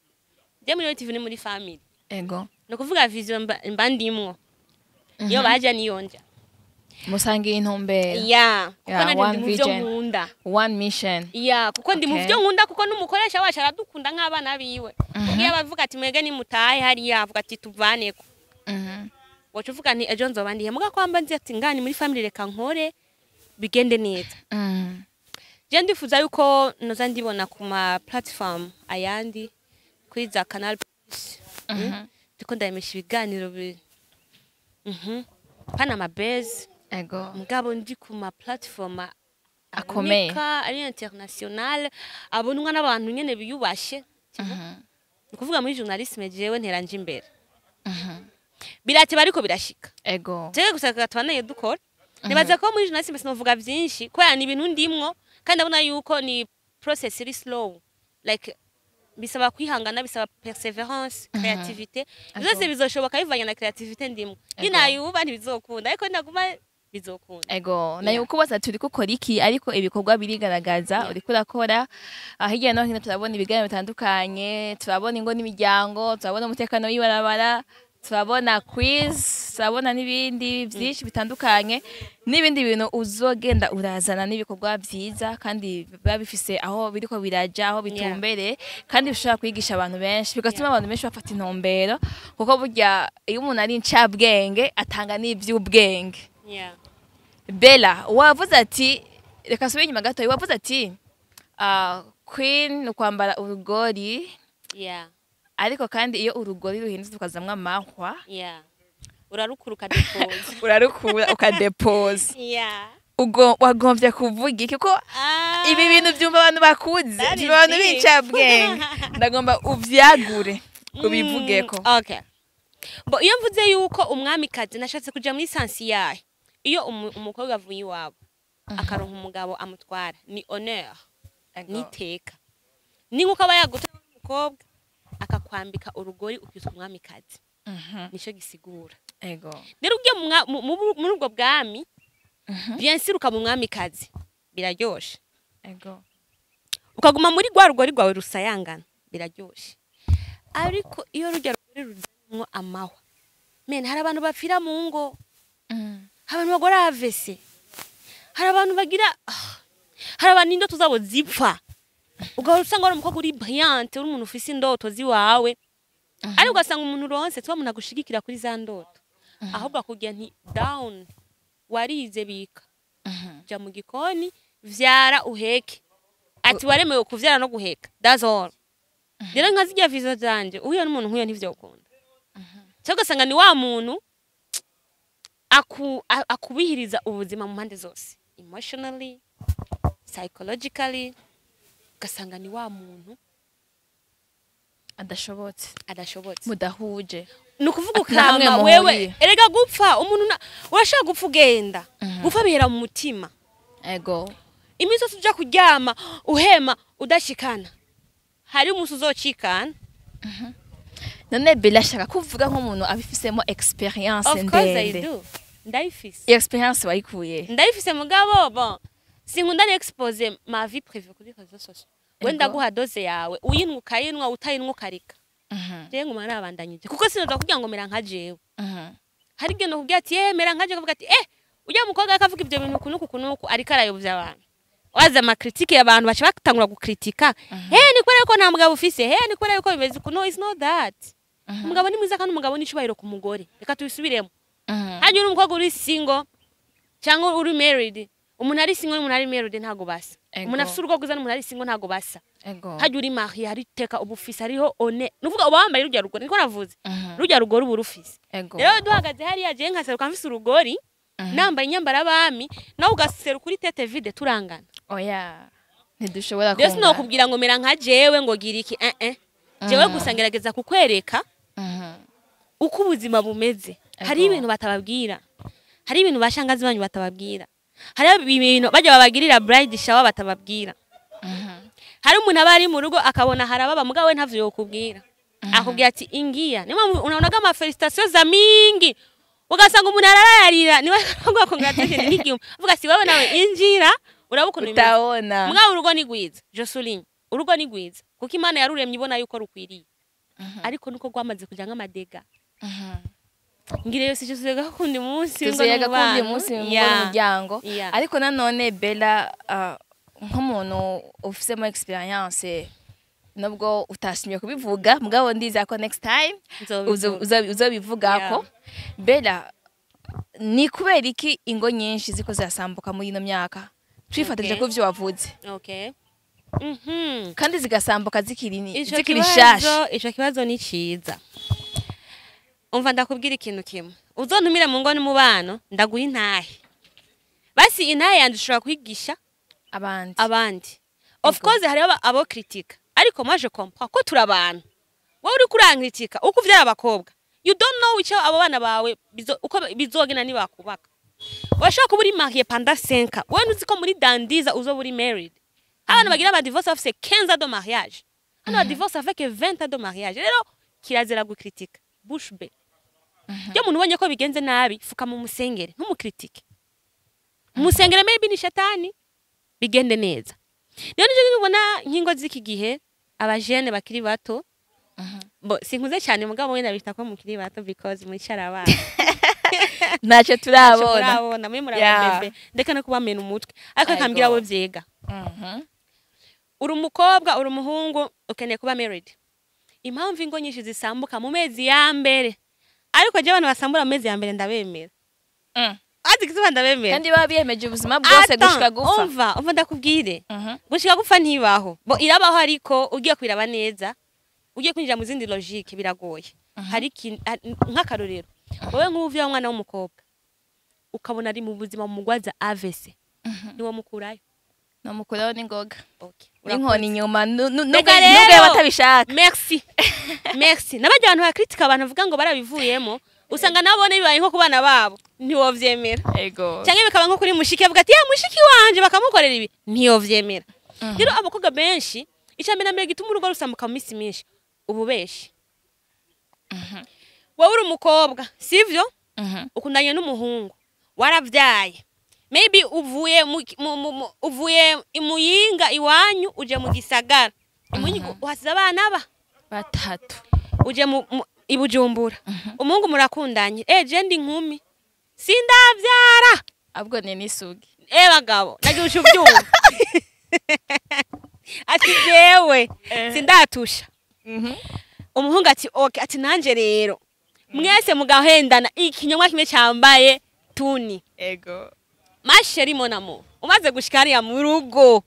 je muri Royal TV ni muri family. Ni ukuvuga vision mba ndimwo, iyo baje niyo nja. Musangiye intumbero. Yeah, kuko Yeah, nanje ndi one mu byo vision. nkunda. One mission. Yeah, kuko ndi mu byo nkunda, kuko n'umukoresha wacu aradukunda nk'abana biwe. Iyo abavuga ati mwege nimutahe hariya, avuga ati tuvaneko, waca uvuga nti ejo nzoba ndihe? Muga kwamba nzi ati ngani muri family, reka nkore bigende neza. Je ndifuza yuko noza ndibona ku ma platform ayandi, kuri za Canal Plus, Ndiko ndayemesha ibiganiro bi pana amabase, mugabo ndi ku ma platform Akomeye. aboneka, ari international, abonwa n'abantu nyene biyubashe. Ni ukuvuga muri journalisme jewe ntera nje imbere, birateba ariko birashika. Jewe gusa tubanaye dukora, nibaza ko muri journalisme sinovuga byinshi kubera ni ibintu ndimwo, kandi ndabona yuko ni process iri slow, like bisaba kwihangana, bisaba perseverance, creativité. Byose bizoshoboka bivanye na creativité ndimwo. Ninayuba ntibizokunda, ariko naguma bizokunda. Nayo ukubaza turi gukora iki, ariko ibikorwa birigaragaza. Uriko urakora. Hirya no hino turabona ibiganiro bitandukanye, turabona ingo n'imiryango, turabona umutekano w'ibarabara, turabona quiz, turabona n'ibindi byinshi bitandukanye, n'ibindi bintu uzogenda urazana n'ibikorwa byiza kandi biba bifise aho biriko biraja, aho bitumbereye, kandi bishobora kwigisha abantu benshi, bigatuma abantu benshi bafata intumbero, kuko burya iyo umuntu ari incabwenge atanga n'ivy'ubwenge. Bella, wavuze ati, reka nsubire inyuma gato, wavuze ati queen ni ukwambara urugori, ariko kandi iyo urugori ruhindutse ukazamwo amahwa, Yeah, urarukura ukadepoza. Urarukura ukadepoza. Ubwo wagombye kuvuga iki? Kuko ibi bintu byumva abantu bakuze, That is byumva abantu deep. b'incabwenge. Ndagomba uvyagure, ubivugeko. Okay. Bo iyo mvuze yuko umwamikazi, nashatse kuja muri sens yahe? Iyo umukobwa avuye iwabo akaronka umugabo amutwara, ni honneur, ni iteka, ni nkuko aba yaguta umukobwa akakwambika urugori ukitwa umwamikazi. Nico gisigura. Rero ugiye muri ubwo bwami, bien sûr ukaba umwamikazi, biraryoshe. Ukaguma muri rwa rugori rwawe rusayangana, biraryoshe. Ariko iyo rujya rugori ruzanimwo amahwa, men, hari abantu bapfira mu ngo, hari abantu bagora AVC, hari abantu bagira hari abantu indoto zabo zipfa. Ugahora usanga wari umukobwa uri brillante, uri umuntu ufise indoto ziwawe, ariko ugasanga umuntu uronse tuba umuntu agushigikira kuri za ndoto, ahubwo akubwira nti down, warize bika, jya mu gikoni, vyara uheke, ati waremewe kuvyara no guheka, that's all. Rero nka zirya vision zanje, uhuye n'umuntu nk'uyo ntivyokunda, cyangwa ugasanga ni wa muntu akubihiriza ubuzima mu mpande zose, emotionally, psychologically, ugasanga ni wa muntu adashobotse, adashobotse, mudahuje. Ni ukuvuga Ati namwe ukama wewe. muhuriye. Erega gupfa umuntu urashaka gupfa, ugenda gupfa bihera mu mutima. Iminsi yose uja kuryama uhema udashikana, hari umunsi uzocikana. None Bella, ashaka kuvuga nk'umuntu abifisemo experience Of course I ndende. do. Ndayifise. Iyo expérience wayikuye? Ndayifise, mugabo bon, sinkunda n'exposer ma vie privée kuri réseaux sociaux. We, ndaguha dose yawe, uyinywa ukayinywa, utayinywa ukareka. Jewe nguma nabandanyije, kuko sinoza kugira ngo mera nka jewe. Hari igihe nokubwira ati mera nka jewe, ukavuga ati ujya mukobwa akavuga ibyo bintu kunuku kunuku, ariko arayobya abantu. Waza ama critiques y'abantu, baca batangura gukritika: "Ni kubera yuko nta mugabo ufise, ni kubera yuko bimeze uku." No, it's not that. Umugabo ni mwiza, kandi umugabo ni icubahiro ku mugore. Reka tubisubiremo. Hanyuma uri umukobwa uri single cyangwa uri married, umuntu ari single n'umuntu ari married ntago basa. Umuntu afise urugo rwiza n'umuntu ari single ntago basa. Hajya uri marié, hari iteka uba ufise, hariho one nuvuga uba wambaye rujya rugori, niko navuze. Rujya rugori uba urufise. Rero duhagaze hariya, jewe nkaseruka mfise urugori, nambaye inyambara y'abami, nawe ugaseruka uri tête vide, turangana? Oya, ntidushobora Rero kungana. sinokubwira ngo mera nka jewe, ngo gira iki, jewe gusa ngerageza kukwereka uko ubuzima bumeze. Hari ibintu batababwira, hari ibintu bashangazi banyu batababwira, hari ibintu bajya babagirira bride shower batababwira. Hari umuntu aba ari mu rugo akabona harababa, mugabo we ntavyo yokubwira, akubwira ati ingia. Niyo mpamvu unaonaga ama félicitations za mingi, ugasanga umuntu ararayarira, niwe akavuga congratulations nk'igihumbi, avuga ati wewe nawe injira uraba ukuntu bimeze. Utabona. Mugabo urugo ni rwiza, je souligne, urugo ni rwiza kuko Imana yaruremye ibona yuko rukwiriye, ariko nuko rwamaze kuja nk'amadega. Ngire yose icyo tuzaga kundi munsi w'ingo Tuzoyaga kundi n'umubano. munsi mu muryango. Ariko nanone Bella, nk'umuntu ufisemo expérience, nubwo utashimye kubivuga, mugabo ndizera ko next time Nzobivuga. uzobivugako. Bella, ni kubera iki ingo nyinshi ziko zirasambuka muri ino myaka, twifatanyije ku byo wavuze? Okay. Kandi zigasambuka zikiri Ico zikiri kibazo, shasha. Ico kibazo ni ciza. Umva, ndakubwira ikintu kimwe: uzontumire mu ngo n'umubano, ndaguha intahe. Basi intahe yanje ushobora kwigisha abandi. Abandi, of course, hariho abo kritika, ariko moi je comprends ko turi abantu. Wowe uriko urankritika uko uvyara abakobwa, you don't know ico abo bana bawe uko bizogenda nibakubaka. Urashobora kuba uri marié pendant 5 ans, wowe ntuzi ko muri dandiza uzoba uri married. Abantu bagira ama divorce bafise 15 ans de mariage, hano ba divorce avec 20 ans de mariage. Rero kirazira gukritika bouche bée. Iyo umuntu ubonye ko bigenze nabi, fuka mu musengere, ntumukritike, musengere, maybe ni shetani, bigende neza. Rero nicyo ubona nkingo z'iki gihe, abajene bakiri bato, bo sinkuze cyane, mugabo wenda bita ko mukiri bato because mwicara abana. Ntacyo turabona. Turabona mwe muri ababebe, ndeka no kubamena umutwe, ariko Ego. kambwira abo vyega. Uri umukobwa, uri umuhungu, ukeneye kuba married. Impamvu ingo nyinshi zisambuka mu mezi ya mbere, ariko je abantu basambura mu mezi ya mbere ndabemera. Azi gituma ndabemera? Kandi baba biyemeje ubuzima bwose Attends, gushika gupfa. Umva, ndakubwire. Gushika gupfa ntibaho, bo irabaho, ariko ugiye kwiraba neza, ugiye kwinjira mu zindi logique, biragoye. Hari nk'akarorero, wowe nk'ubu uvyaye umwana w'umukobwa, ukabona ari mu buzima mugwaza AVC, niwo mukurayo? Namukuraho n'ingoga. Okay. N'inkoni inyuma Reka nubwo rero. yaba atabishaka. Merci, merci. N'abajya abantu bakritika, abantu bavuga ngo barabivuyemo, usanga nabone bibaye nko ku bana babo, ntiwovyemera. Cyangwa bikaba nko kuri mushiki, avuga ati ya mushiki wanje bakamukorera ibi, ntiyovyemera. Rero abakobwa benshi, icya mbere na mbere gituma urugo rusambuka mu minsi myinshi, ububeshi. Wowe uri umukobwa, sivyo? Ukundanye n'umuhungu, waravyaye, maybe uvuye uvuye imuyinga iwanyu, uje mu gisagara imuyinga, uhasize abana ba Batatu. Uje i Bujumbura, umuhungu murakundanye, je ndi inkumi, sindavyara. Ahubwo ni n'isugi. Bagabo, nagira uca ubyumva ati jewe sindatusha. Umuhungu ati okay, ati nanje rero, mwese mugahendana ikinyomwa kimwe cyambaye tuni. Ma chérie mon amour, umaze gushika hariya mu rugo,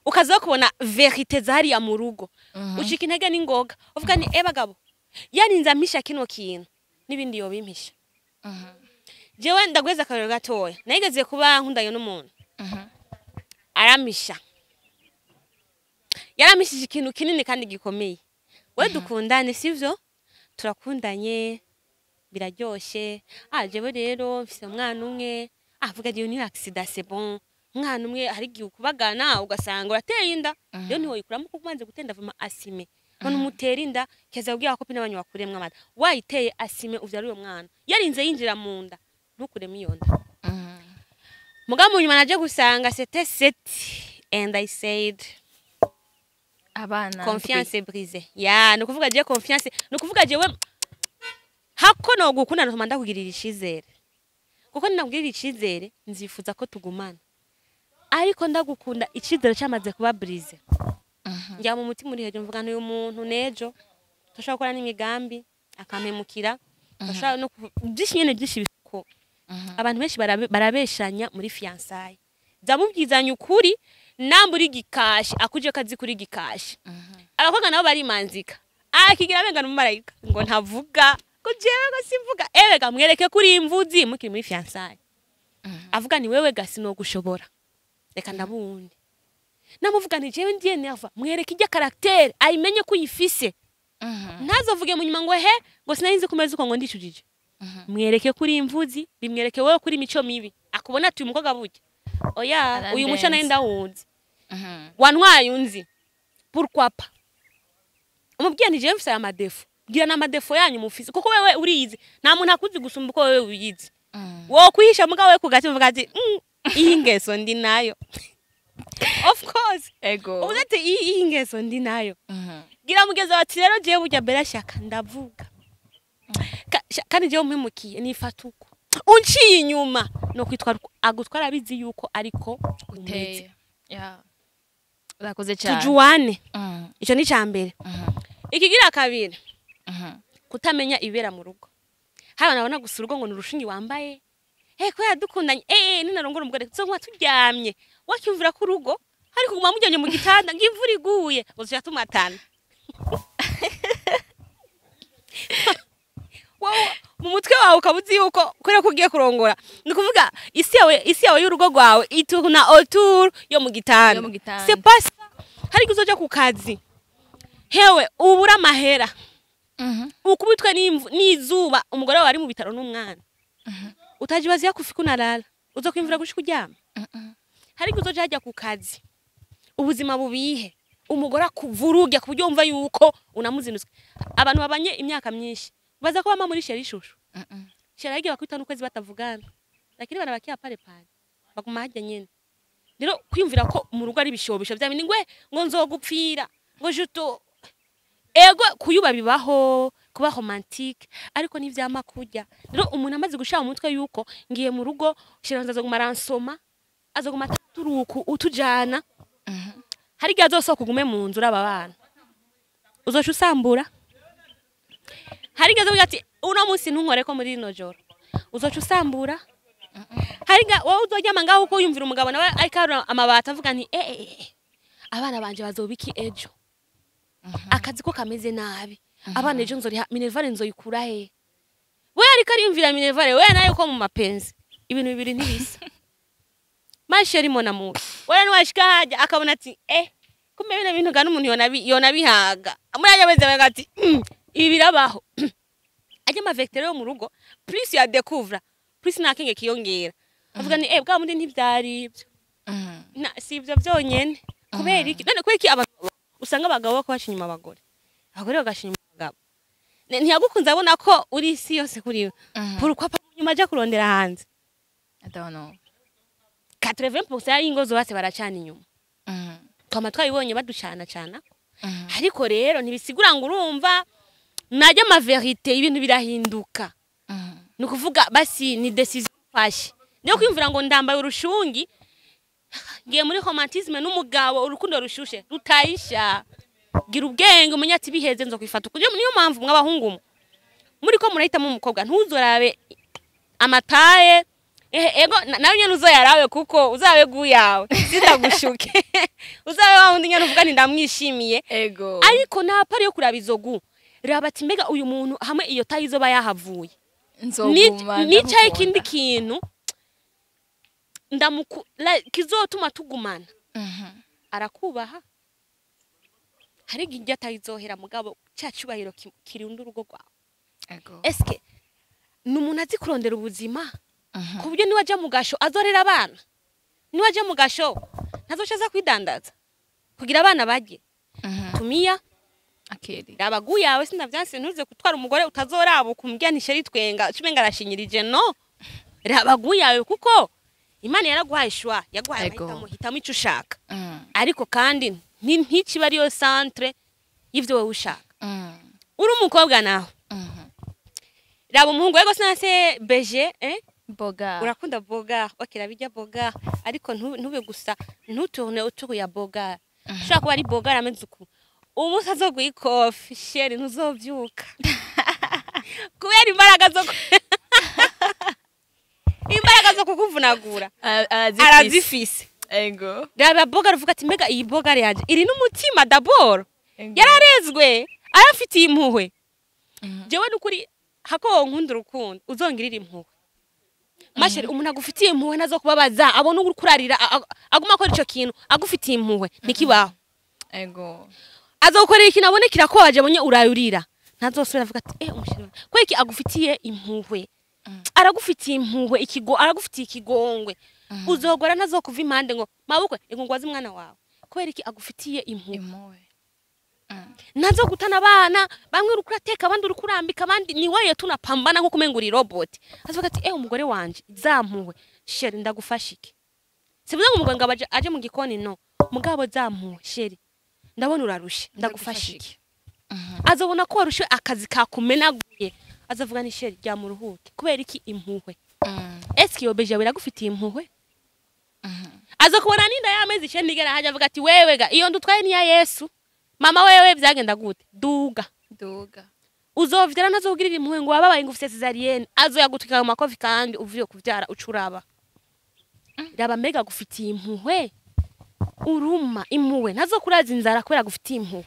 ukaza kubona vérité zariya mu rugo, ucika intege n'ingoga, uvuga ni bagabo, yarinze ampisha kino kintu, n'ibindi yobimpisha. Jewe ndaguheza akarero gatoya: nayigeze kuba nkundanye n'umuntu, aramisha, yaramishije ikintu kinini kandi gikomeye. We dukundane, sivyo? Turakundanye, biraryoshe. Jewe rero mfise umwana umwe. Avuga ati ni accident, c'est bon, umwana umwe. Hari igihe ukubagana ugasanga urateye inda, rero ntiwoyikuramo kuko umanze gutenda vuma asime none umutera inda keza ubwiye abakopi n'abanyu bakuremwo amata. Wayiteye, asime uvyara uyo mwana, yarinze yinjira mu nda. Ntukuremo iyo nda. Mugabo mu nyuma naje gusanga c'était sept and I said Abana. Confiance brisée ya, ni ukuvuga je confiance, ni ukuvuga jewe hako no gukunda ntuma ndakugirira icizere, kuko ninakugirira icizere nzifuza ko tugumana, ariko ndagukunda icizere cyamaze kuba brisé, njya mu mutima uri hejuru, mvuga uyu muntu nejo turashobora gukora n'imigambi akampemukira, turashobora no byinshi nyene byinshi biko. Abantu benshi barabeshanya muri fiançailles, zamubwizanya ukuri namba uri gikashi akuje kazi kuri gikashi. Abakobwa nabo barimanzika, akigira amenga n'umumarayika ngo ntavuga, ngo jewe ngo simvuga. Ewe ga, mwereke kuri imvuzi mukiri muri fiançailles, avuga ni wewe ga sinogushobora, reka ndabundi namuvuga nti jewe ndiye nerva. Mwereke ijya caractère ayimenye ko uyifise, ntazovuge mu nyuma ngo he, ngo sinari nzi kumeza uko, ngo ndicujije. Mwereke kuri imvuzi, bimwereke wewe kuri mico mibi, akubona ati uyu mukobwa burya oya, uyu muco nari ndawunzi, wantwaye unzi. Pourquoi pas umubwiye nti jewe mfise aya ma défauts, bwira n'ama défauts yanyu mufise, kuko wewe uriyizi, nta muntu akuzi gusumba uko wewe wiyizi. Wo kwihisha mugabo we kugati uvuga ati iyi ngeso ndi nayo, of course." Uvuze ati iyi ngeso ndi nayo. Gira mugezi ati rero jewe burya bera shaka ndavuga. Kandi jewe umpemukiye nifata uko, unciye inyuma no kwitwara uko, agutwara abizi yuko ariko umeze. Uteye ya, urakoze cyane. Tujuane. Ico ni icambere. Ikigira kabiri, kutamenya ibera mu rugo. Hari abantu babona gusa urugo ngo ni urushingi wambaye, eh, ko yadukundanye, eh, ninarongora umugore tuzonkwa turyamye. Wacyumvira ko urugo hari kuguma muryamye mu gitanda ng'imvura iguye uzoca tumatana. Wowe mu mutwe wawe ukaba uzi yuko kubera ko ugiye kurongora, ni ukuvuga isi yawe y'urugo rwawe itourna autour yo mu gitanda. Yo mu gitanda. C'est pas ça. Hari igihe uzoja ku kazi, hewe, ubura amahera, ukubitwe n'izuba, umugore wawe ari mu bitaro n'umwana, utajibaza yakufika unarara uzokwimvira gushika uryama. Hari igihe uzoja hajya ku kazi ubuzima bubihe, umugore akuvuruge ku buryo wumva yuko unamuzinutse. Abantu babanye imyaka myinshi baza ko bama muri chéri chouchou, chéri yagiye bakwita n'ukwezi batavugana, lakini banabakia pale pale, baguma hajya nyene. Rero kwiyumvira ko mu rugo ari ibishobisho bya bindi ngwe ngo nzogupfira ngo juto, ego kuyuba bibaho, kuba romantique, ariko ntivyama kurya. Rero umuntu amaze gushira mu mutwe yuko ngiye mu rugo chéri azoguma aransoma, azoguma turuku utujana, hari igihe azosohoka ugume mu nzu uraba abana, uzoca usambura. Hari igihe azovuga ati uno munsi ntunkoreko muri rino joro, uzoca usambura. Hari igihe wowe uzoryama ngaho uko wiyumvira umugabo nawe ariko arura amabati, avuga nti eh, eh, eh, abana banje bazoba iki ejo, akazi ko kameze nabi, abana ejo nzoriha minerval, nzoyikura he? We ariko ariyumvira minerval, we nawe ko mu mapenzi ibintu bibiri ntibisa. Ma chérie mon amour, we niwashika haja akabona ati eh, kumbe bino bintu gana umuntu yonabihaga muri ajya ameze avuga ati ibi birabaho." Ajya ama vecteur yo mu rugo, plus ya découvre plus nakenge kiyongera, avuga ni eh, bwa mundi ntivyari ibyo na si ibyo byonyene. Kubera iki none? Kubera iki abantu usanga abagabo bako baca inyuma abagore, abagore bagaca inyuma abagabo? Ntiyagukunze abona ko uri isi yose kuri we, pourquoi pas nyuma aja kurondera hanze? I don't know. 80% y'ingo zubatse baracana inyuma. Twama twabibonye baducana cana. Ariko rero ntibisigura ngo urumva najya ama vérité, ibintu birahinduka. Ni ukuvuga basi ni décision mfashe niyo kwiyumvira ngo ndambaye urushungi ngiye muri romantisme n'umugabo, urukundo rushushe rutayisha. Gira ubwenge, umenye ati biheze nzokwifata uku. Niyo mpamvu mw'abahungu mwe muri ko murahitamo umukobwa, ntuzorabe ama taille. Ehe, ego nawe nyene uzoyarabe, kuko uzabe guyawe sindagushuke, uzabe wa wundi nyene uvuga nti ndamwishimiye. Ariko nta pari yo kuraba izo gu, raba ati mbega uyu muntu hamwe iyo taille izoba yahavuye, Nzoguma nicaye ikindi ndamukunda. kintu kizotuma tugumana. Arakubaha. Hari igihe iryo atayizohera, mugabo cya cyubahiro kirinda urugo rwawe. Eske ni umuntu azi kurondera ubuzima, ku buryo niwajya mu gasho azorera abana, niwajya mu gasho ntazoca aza kwidandaza kugira abana barye? Tumiya. Akeri. Raba guyawe, sindavyanse ntuze gutwara umugore utazoraba ukumbwira nti chéri twenga ucumenga arashinyirije. No Raba goût yawe, kuko Imana yaraguhaye choix, yaguhaye amahitamo, hitamo ico ushaka. Ariko kandi ntikiba ariyo centre y'ivyo wowe ushaka. Uri umukobwa naho, raba umuhungu, yego sinase beje, eh? Boga. Urakunda boga, okay, rabijya boga, ariko ntube gusa, ntutourne autour ya boga. Ushobora kuba ari boga arameze uku, umunsi azoguha ikofi, chéri, ntuzovyuka kubera imbaraga zo kukuvunagura. Arazifise. Arazifise. Raba boga, aravuga ati: "Mbega iyi boga yanje iri n'umutima?" D'abord yararezwe, arafitiye impuhwe. Jewe nukuri hako nkunda urukundo, uzongirira impuhwe, ma chérie. Umuntu agufitiye impuhwe ntazo kubabaza, abona uri kurarira, aguma akora ico kintu agufitiye impuhwe, ntikibaho. Azogukorera ikintu abone kirakubabaje, abonye urayurira, ntazosubira, avuga ati: "Eh, umuchéri wawe." Kubera iki? Agufitiye impuhwe, aragufitiye impuhwe, ikigo aragufitiye ikigongwe. Uzogora, ntazokuva impande ngo mabukwe ingungwaze umwana wawe. Kubera iki? Agufitiye impuhwe. Impuhwe. Ntazogutana abana bamwe, uriko urateka abandi, uriko urambika abandi, ni wewe tunapambana nkuko umenga uri robot. Azovuga ati: "Eh, umugore wanje zampuhwe, chéri, ndagufasha iki?" Sivuze ngo umugore ngo aje mu gikoni, no mugabo zampuhwe: "Chéri, ndabona urarushe, ndagufasha iki?" Azobona ko warushe, akazi kakumenaguye, azovuga ni: "Chéri, ryama uruhuke." Kubera iki? Impuhwe. Eske iyo beje yawe iragufitiye impuhwe? Azokubona ninda y'amezi 9 igera haja, avuga ati: "Wewe ga, iyo ndutwaye ni iya Yesu, mama wewe vyagenda gute? Duga." Duga. Uzovyara, ntazogirira impuhwe ngo wababaye, ngo ufise césarienne, azoyagutwika mu makofi kandi uvuye kuvyara ucuraba. Raba mbega agufitiye impuhwe, uruma impuhwe, ntazokuraza inzara kubera agufitiye impuhwe,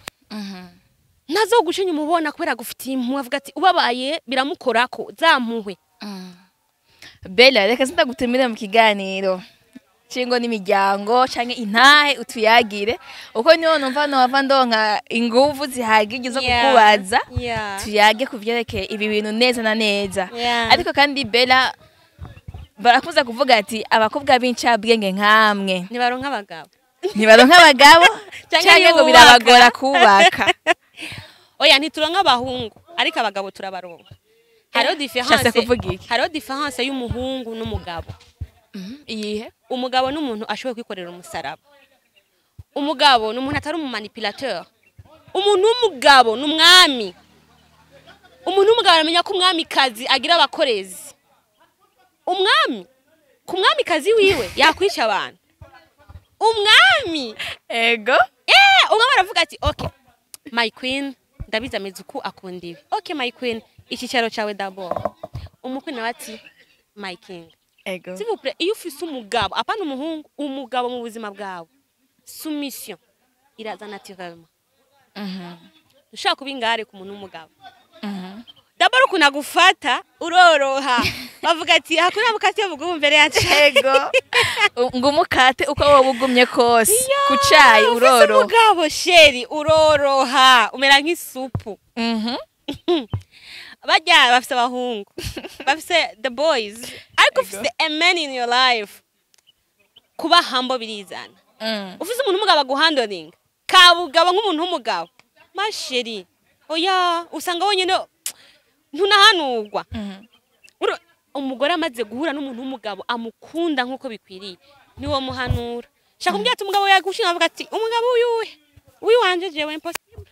ntazoguca inyuma ubona kubera agufitiye impuhwe, avuga ati ubabaye biramukorako, za mpuhwe. Bella, reka sindagutumire mu kiganiro cingo n'imiryango canke intahe, utuyagire uko niho numva nova ndonka inguvu zihagije zo kukubaza, tuyage ku vyerekeye ibi bintu neza na neza. Ariko kandi Bella, barakunze kuvuga ati abakobwa b'incabwenge nkamwe ntibaronka abagabo. Ntibaronka abagabo Canke canke ngo ntibubaka. Birabagora kubaka. Oya, ntituronka abahungu, ariko abagabo turabaronka. Hariho Shatse différence. kuvuga iki? Hariho différence y'umuhungu n'umugabo. Iyihe? Umugabo ni umuntu ashoboye kwikorera umusaraba. Umugabo ni umuntu atari umumanipulateur. Umuntu w'umugabo ni umwami. Umuntu w'umugabo aramenya ko umwamikazi agira abakorezi. Umwami ku mwamikazi wiwe yakwica abantu. Umwami, umwami aravuga ati: "Okay, my queen, ndabizi ameze uku, akunda ibi. Okay, my queen, icyicaro cyawe d'abord." Umuqueen nawe ati: "My king." S'il vous plaît, iyo ufise umugabo, apana umuhungu, umugabo mu buzima bwawe, soumission iraza naturellement. Ushaka kuba ingare ku muntu w'umugabo, d'abord ukuntu agufata uroroha, bavuga ati hakuna mukate mugumu mbere yacu. Ego, ngo umukate uko wowe ugumye kose ku cayi Ufise uroroha. umugabo, chéri, uroroha, umera nk'isupu. Bajya bafise abahungu, bafise the boys, ariko ufise a man in your life, kuba humble birizana. Ufise umuntu w'umugabo aguhandlinga kabugabo nk'umuntu w'umugabo, ma chérie, oya, usanga wenyine ntunahanurwa. Umugore amaze guhura n'umuntu w'umugabo amukunda nk'uko bikwiriye, niwo muhanura shaka kumbwira ati umugabo yagushinga, avuga ati: "Umugabo uyuhe? Uyu wanje jewe impossible."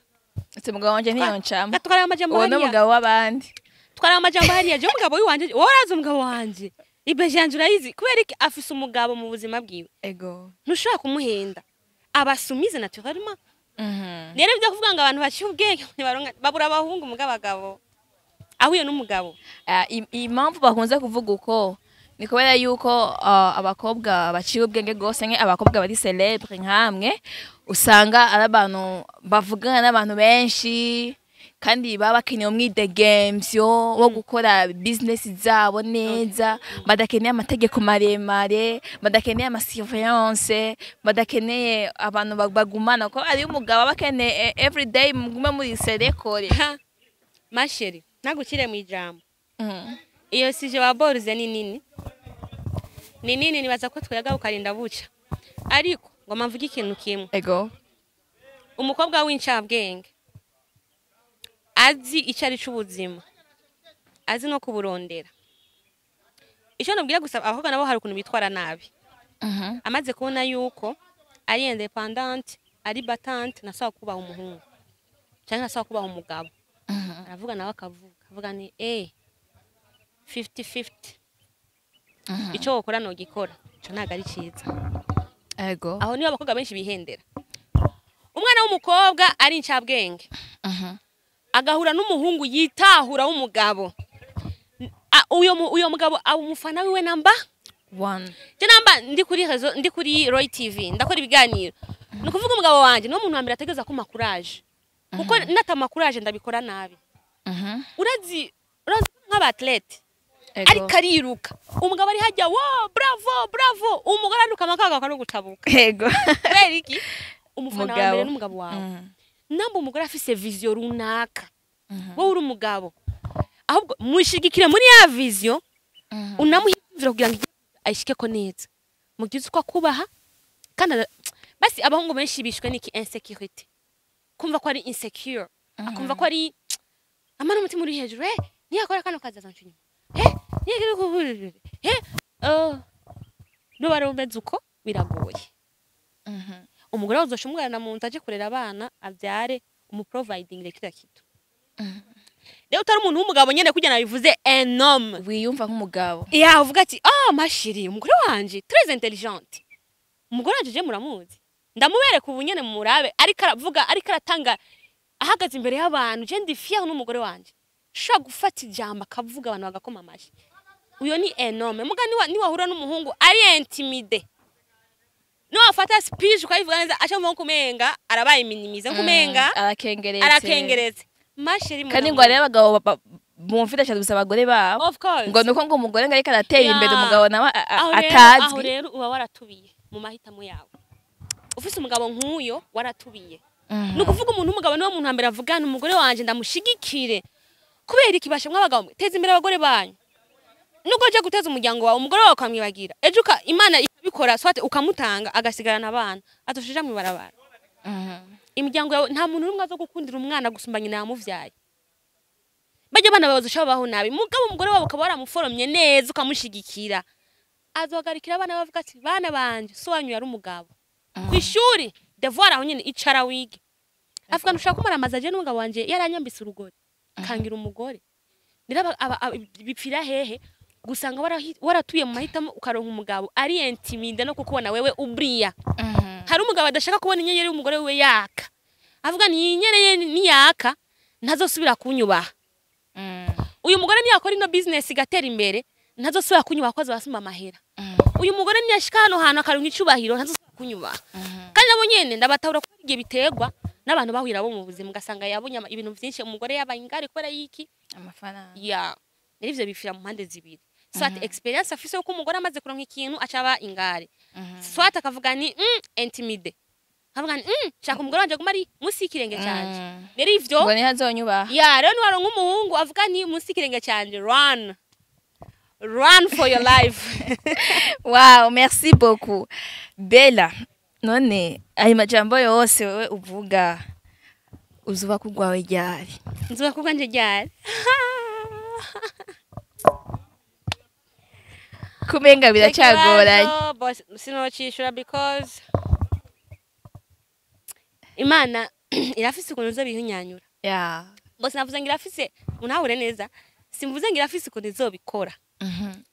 Ati umugabo wanje ntiyoncamo. Gatwara amajambo Uwo hariya. n'umugabo w'abandi. Twara amajambo hariya, jewe umugabo w'iwanje, wowe urazi umugabo wanje, ibeje yanje urayizi. Kubera iki? Afise umugabo mu buzima bwiwe. Ntushobora kumuhenda, abasumize naturellement. Rero ibyo kuvuga ngo abantu baciye ubwenge ntibaronka, babura abahungu, mugabo abagabo ahuye n'umugabo. Impamvu bakunze kuvuga uko ni kubera yuko abakobwa baciye ubwenge rwose, nke abakobwa bari célèbre nkamwe, usanga ari abantu bavugana n'abantu benshi kandi baba bakeneye umwidegemvyo wo gukora business zabo neza, badakeneye amategeko maremare, badakeneye amasurveillance, badakeneye abantu bagumana, kuko ari umugabo aba akeneye everyday mugume muri serekore. Ha, ma chérie, nagukire mu ijambo. Iyo sujet wa boruze ni nini, ni nini, nibaza ko twiyaga ukarinda buca, ariko ngoma mvuge ikintu kimwe. Umukobwa w'incabwenge azi icyo ari cy'ubuzima, azi no kuburondera. Icyo nabwira gusa, abakobwa nabo hari ukuntu bitwara nabi. Amaze kubona yuko ari indépendante, ari battante, nasaba kubaha umuhungu cyangwa nasaba kubaha umugabo, aravuga nawe akavuga, avuga ni 50-50, icyo wokora nogikora, ico ntabwo ari cyiza. Aho niho abakobwa benshi bihendera. Umwana w'umukobwa ari incabwenge, agahura n'umuhungu yitahura w'umugabo, uyo mugabo aba umufana wiwe namba one. Je namba ndi kuri réseau, ndi kuri Roy TV, ndakora ibiganiro, ni ukuvuga umugabo wanje niwo muntu wa mbere ategereza ko makuraje, kuko natamakuraje ndabikora nabi. Urazi nk'aba athlète, ariko ariruka, umugabo ari hajya wo bravo bravo, umugore ariruka amakaga akari gutabuka. Kubera iki? Umufana wa Umugabo. mbere n'umugabo wawe. Namba umugore afise vision runaka, wowe uri umugabo, ahubwo mushigikire muri ya vision, unamuhimvira kugira ngo ayishikeko neza, mugize uko akubaha. Kandi basi abahungu benshi bishwe n'iki? Insécurité, kumva ko ari insecure, akumva ko ari amana umutima uri hejuru, niyakora kano kazi azanca inyuma, niyagira uko, oh. Nuba rero umeze uko, biragoye. Umugore wawe uzosha umwana mu nzu, aje kurera abana, abyare, umuproviding kila kitu. Rero utari umuntu w'umugabo nyene, kugira nabivuze, un homme wiyumva nk'umugabo, ya uvuga ati: "Ah, ma chérie, umugore wanje très intelligente, umugore wanje je muramuzi, ndamubereka ubu nyene murabe, ariko aravuga, ariko aratanga, ahagaze imbere y'abantu, je ndi fier n'umugore wanje, shobora gufata ijambo akavuga, abantu bagakoma amashyi." Uyo ni un homme. Muga niwahura n'umuhungu ari intimidé, niwafata speech ukayivuga neza, aca mvuga kumenga arabaye minimisé, kumenga arakengeretse. Arakengeretse, ma chérie. Kandi ngo hariho abagabo bumvira cyane gusa abagore babo, Of course. ngo nuko ngo umugore ngo ariko aratera imbere, umugabo nawe Aho atazwi. rero uba waratubiye mu mahitamo yawe. Ufise umugabo nk'uyo, waratubiye. Ni ukuvuga umuntu w'umugabo niwe muntu wa mbere avugana: "Umugore wanje ndamushigikire." Kubera iki? Basha mw'abagabo mwe, teza imbere abagore banyu. Nubwo uje guteza umuryango wawe, umugore wawe ukamwibagira, ejo Imana ikabikora, soit ukamutanga agasigarana abana, atoshija mw'ibarabara. Imiryango yawe, nta muntu n'umwe aza gukundira umwana gusumba nyina yamuvyaye. Bajya abana bawe bazosha babaho nabi. Mugabo umugore wawe ukaba waramuforomye neza, ukamushigikira, azohagarikira abana, bavuga ati: "Bana banje, so wanyu yari umugabo." Ku ishuri, devoir aho nyene, icara wige. Avuga: "Ntushaka kumara amazi aje n'umugabo wanje yaranyambise urugori kangira umugore." Rero bipfira hehe? Gusanga waratuye mu mahitamo, ukaronka umugabo ari intimidé no kukubona wewe ubriya. Hari umugabo adashaka kubona inyenyeri y'umugore wiwe yaka, avuga ni iyi nyenyeri niyaka ntazosubira kunyubaha. Uyu mugore niyakora ino business igatera imbere, ntazosubira kunyubaha ko azobasumba amahera. Uyu mugore niyashika hano hantu akaronka icubahiro, ntazosubira kunyubaha. Kandi nabo nyene ndabatahura, ko igihe biterwa n'abantu bahurira bo mu buzima, ugasanga yabonye ibintu vyinshi, umugore yabaye ingare kubera yiki? Amafaranga. Ya, rero ivyo bifira mu mpande zibiri: soit expérience afise yuko umugore amaze kuronka ikintu acaba ingare, soit akavuga ni intimidé, akavuga ni shaka umugore wanje aguma ari munsi y'ikirenge canje. Rero ivyo ngo niho azonyubaha. Ya, rero niwaronka umuhungu avuga ni munsi y'ikirenge canje, run, run for your life. Wow, merci beaucoup Bella. None ayo majambo yose wewe uvuga, uzuba kugwawe ryari? Nzuba kubwanje ryari? Kumenga biracagoranye. Ikibazo, boss, sinocishura because Imana irafise ukuntu izobihinyanyura. Bose navuze ngo irafise, munahure neza, simvuze ngo irafise ukuntu izobikora,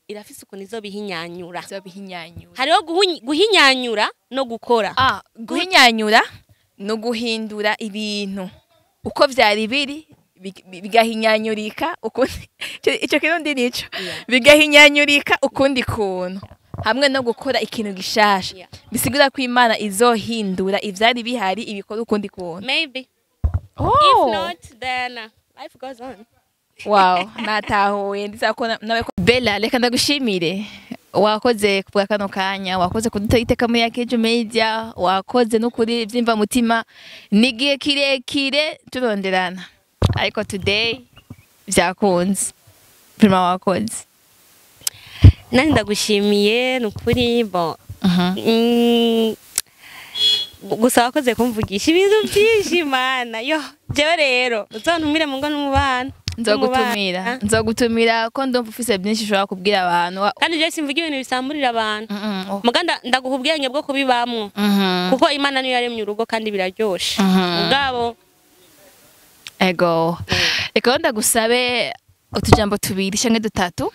irafise ukuntu izobihinyanyura. Izobihinyanyura. Hariho guhinyanyura no gukora. Ah, guhinyanyura no guhindura ibintu uko vyari biri, bigahinyanyurika ukundi. Ico kirundi nico, bigahinyanyurika ukundi kuntu, hamwe no gukora ikintu gishasha. Bisigura ko Imana izohindura ivyari bihari, ibikora ukundi kuntu. Maybe. Oh. If not, then life goes on. Wow, natahuye. Ndizera ko nawe Bella, reka ndagushimire, wakoze kubwa kano kanya, wakoze kudutera iteka muri Yakejo Media, wakoze n'ukuri vyimva mutima. Ni igihe kirekire turonderana, ariko today vyakunze. Prima wakoze. Nanjye ndagushimiye, ni ukuri. Bon, gusa wakoze kumvugisha ibintu byinshi. Mana yo, jewe rero uzontumire mu ngo n'umubano. Nzogutumira, nzogutumira ko ndumva ufise byinshi ushobora kubwira abantu. Kandi je simvuga ibintu bisamburira abantu. Muganda ndaguha ubwenge bwo kubibamwo. Kuko Imana niyo yaremye urugo kandi biraryoshe. Mugabo ego. Reka ndagusabe utujambo tubiri canke dutatu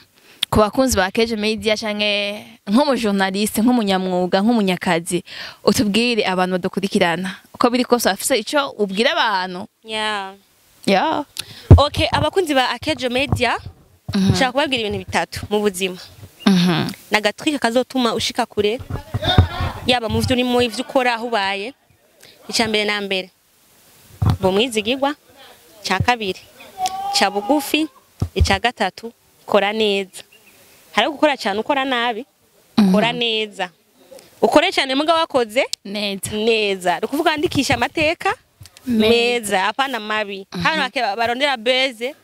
ku bakunzi ba Keje Media canke nk'umujournaliste, nk'umunyamwuga, nk'umunyakazi, utubwire abantu badukurikirana uko biri kose afise ico ubwira abantu. Yeah. Okay, abakunzi ba Akejo Media, nshaka kubabwira ibintu bitatu mu buzima. Nagatrika kazotuma ushika kure, yaba mu vyo urimo, ivyo ukora, aho ubaye. Icya mbere na mbere, bomwizigirwa. Icya kabiri, ca bugufi. Icya gatatu, kora neza. Hari gukora cyane ukora nabi, kora neza. Ukore cyane muga wakoze neza. Neza. Rukuvuga andikisha amateka meza, apana mabi. Hano barondera beze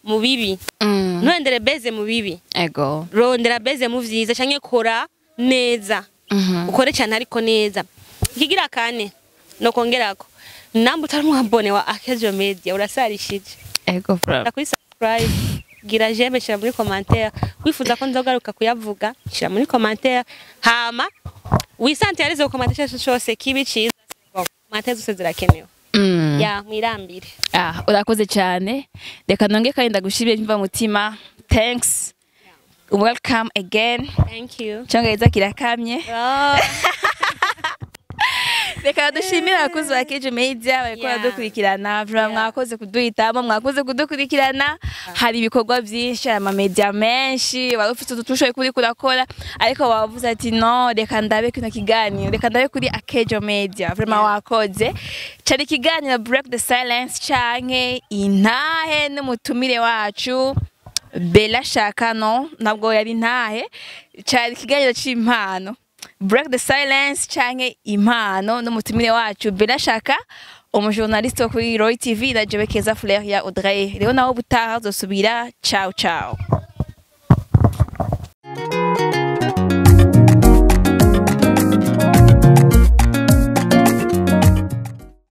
mu bibi. Nturondere beze mu bibi. Ego. Rondera beze mu vyiza canke kora neza. Ukore cyane ariko neza. Ikigira kane no kongerako. Namba utari mwabone wa Akejo Media urasarishije. Ego bro. Kuri subscribe, gira j'aime, shira muri commentaire. Wifuza ko nzogaruka kuyavuga, shira muri commentaire. Hama wisante yarizo commentaire cyose kibi ciza. Commentaire zose zirakenewe. Ya mwirambire. Ah, urakoze cyane. Reka nonge kandi ndagushimire mva mutima. Thanks. Welcome again. Thank you. Cyongereza kirakamye. Oh. Reka dushimire abakozi ba Keje Media bariko baradukurikirana. Mwakoze kuduhitamo, mwakoze kudukurikirana. Hari ibikorwa byinshi, ama media menshi, wari ufite utushoye kuri kurakora, ariko wavuze ati no, reka ndabe kino kiganiro, reka ndabe kuri Akejo Media. Vraiment wakoze. Cari ikiganiro Break the Silence canke intahe n'umutumire wacu Bella Shaka. No, ntabwo yari intahe, cari ikiganiro c'impano. Break the Silence canke impano n'umutumire wacu Bella Shaka, umujournaliste wo kuri Roy TV, na Jewe Keza Fleur ya Audrey. Rero nawe ubutaha uzosubira. Ciao ciao.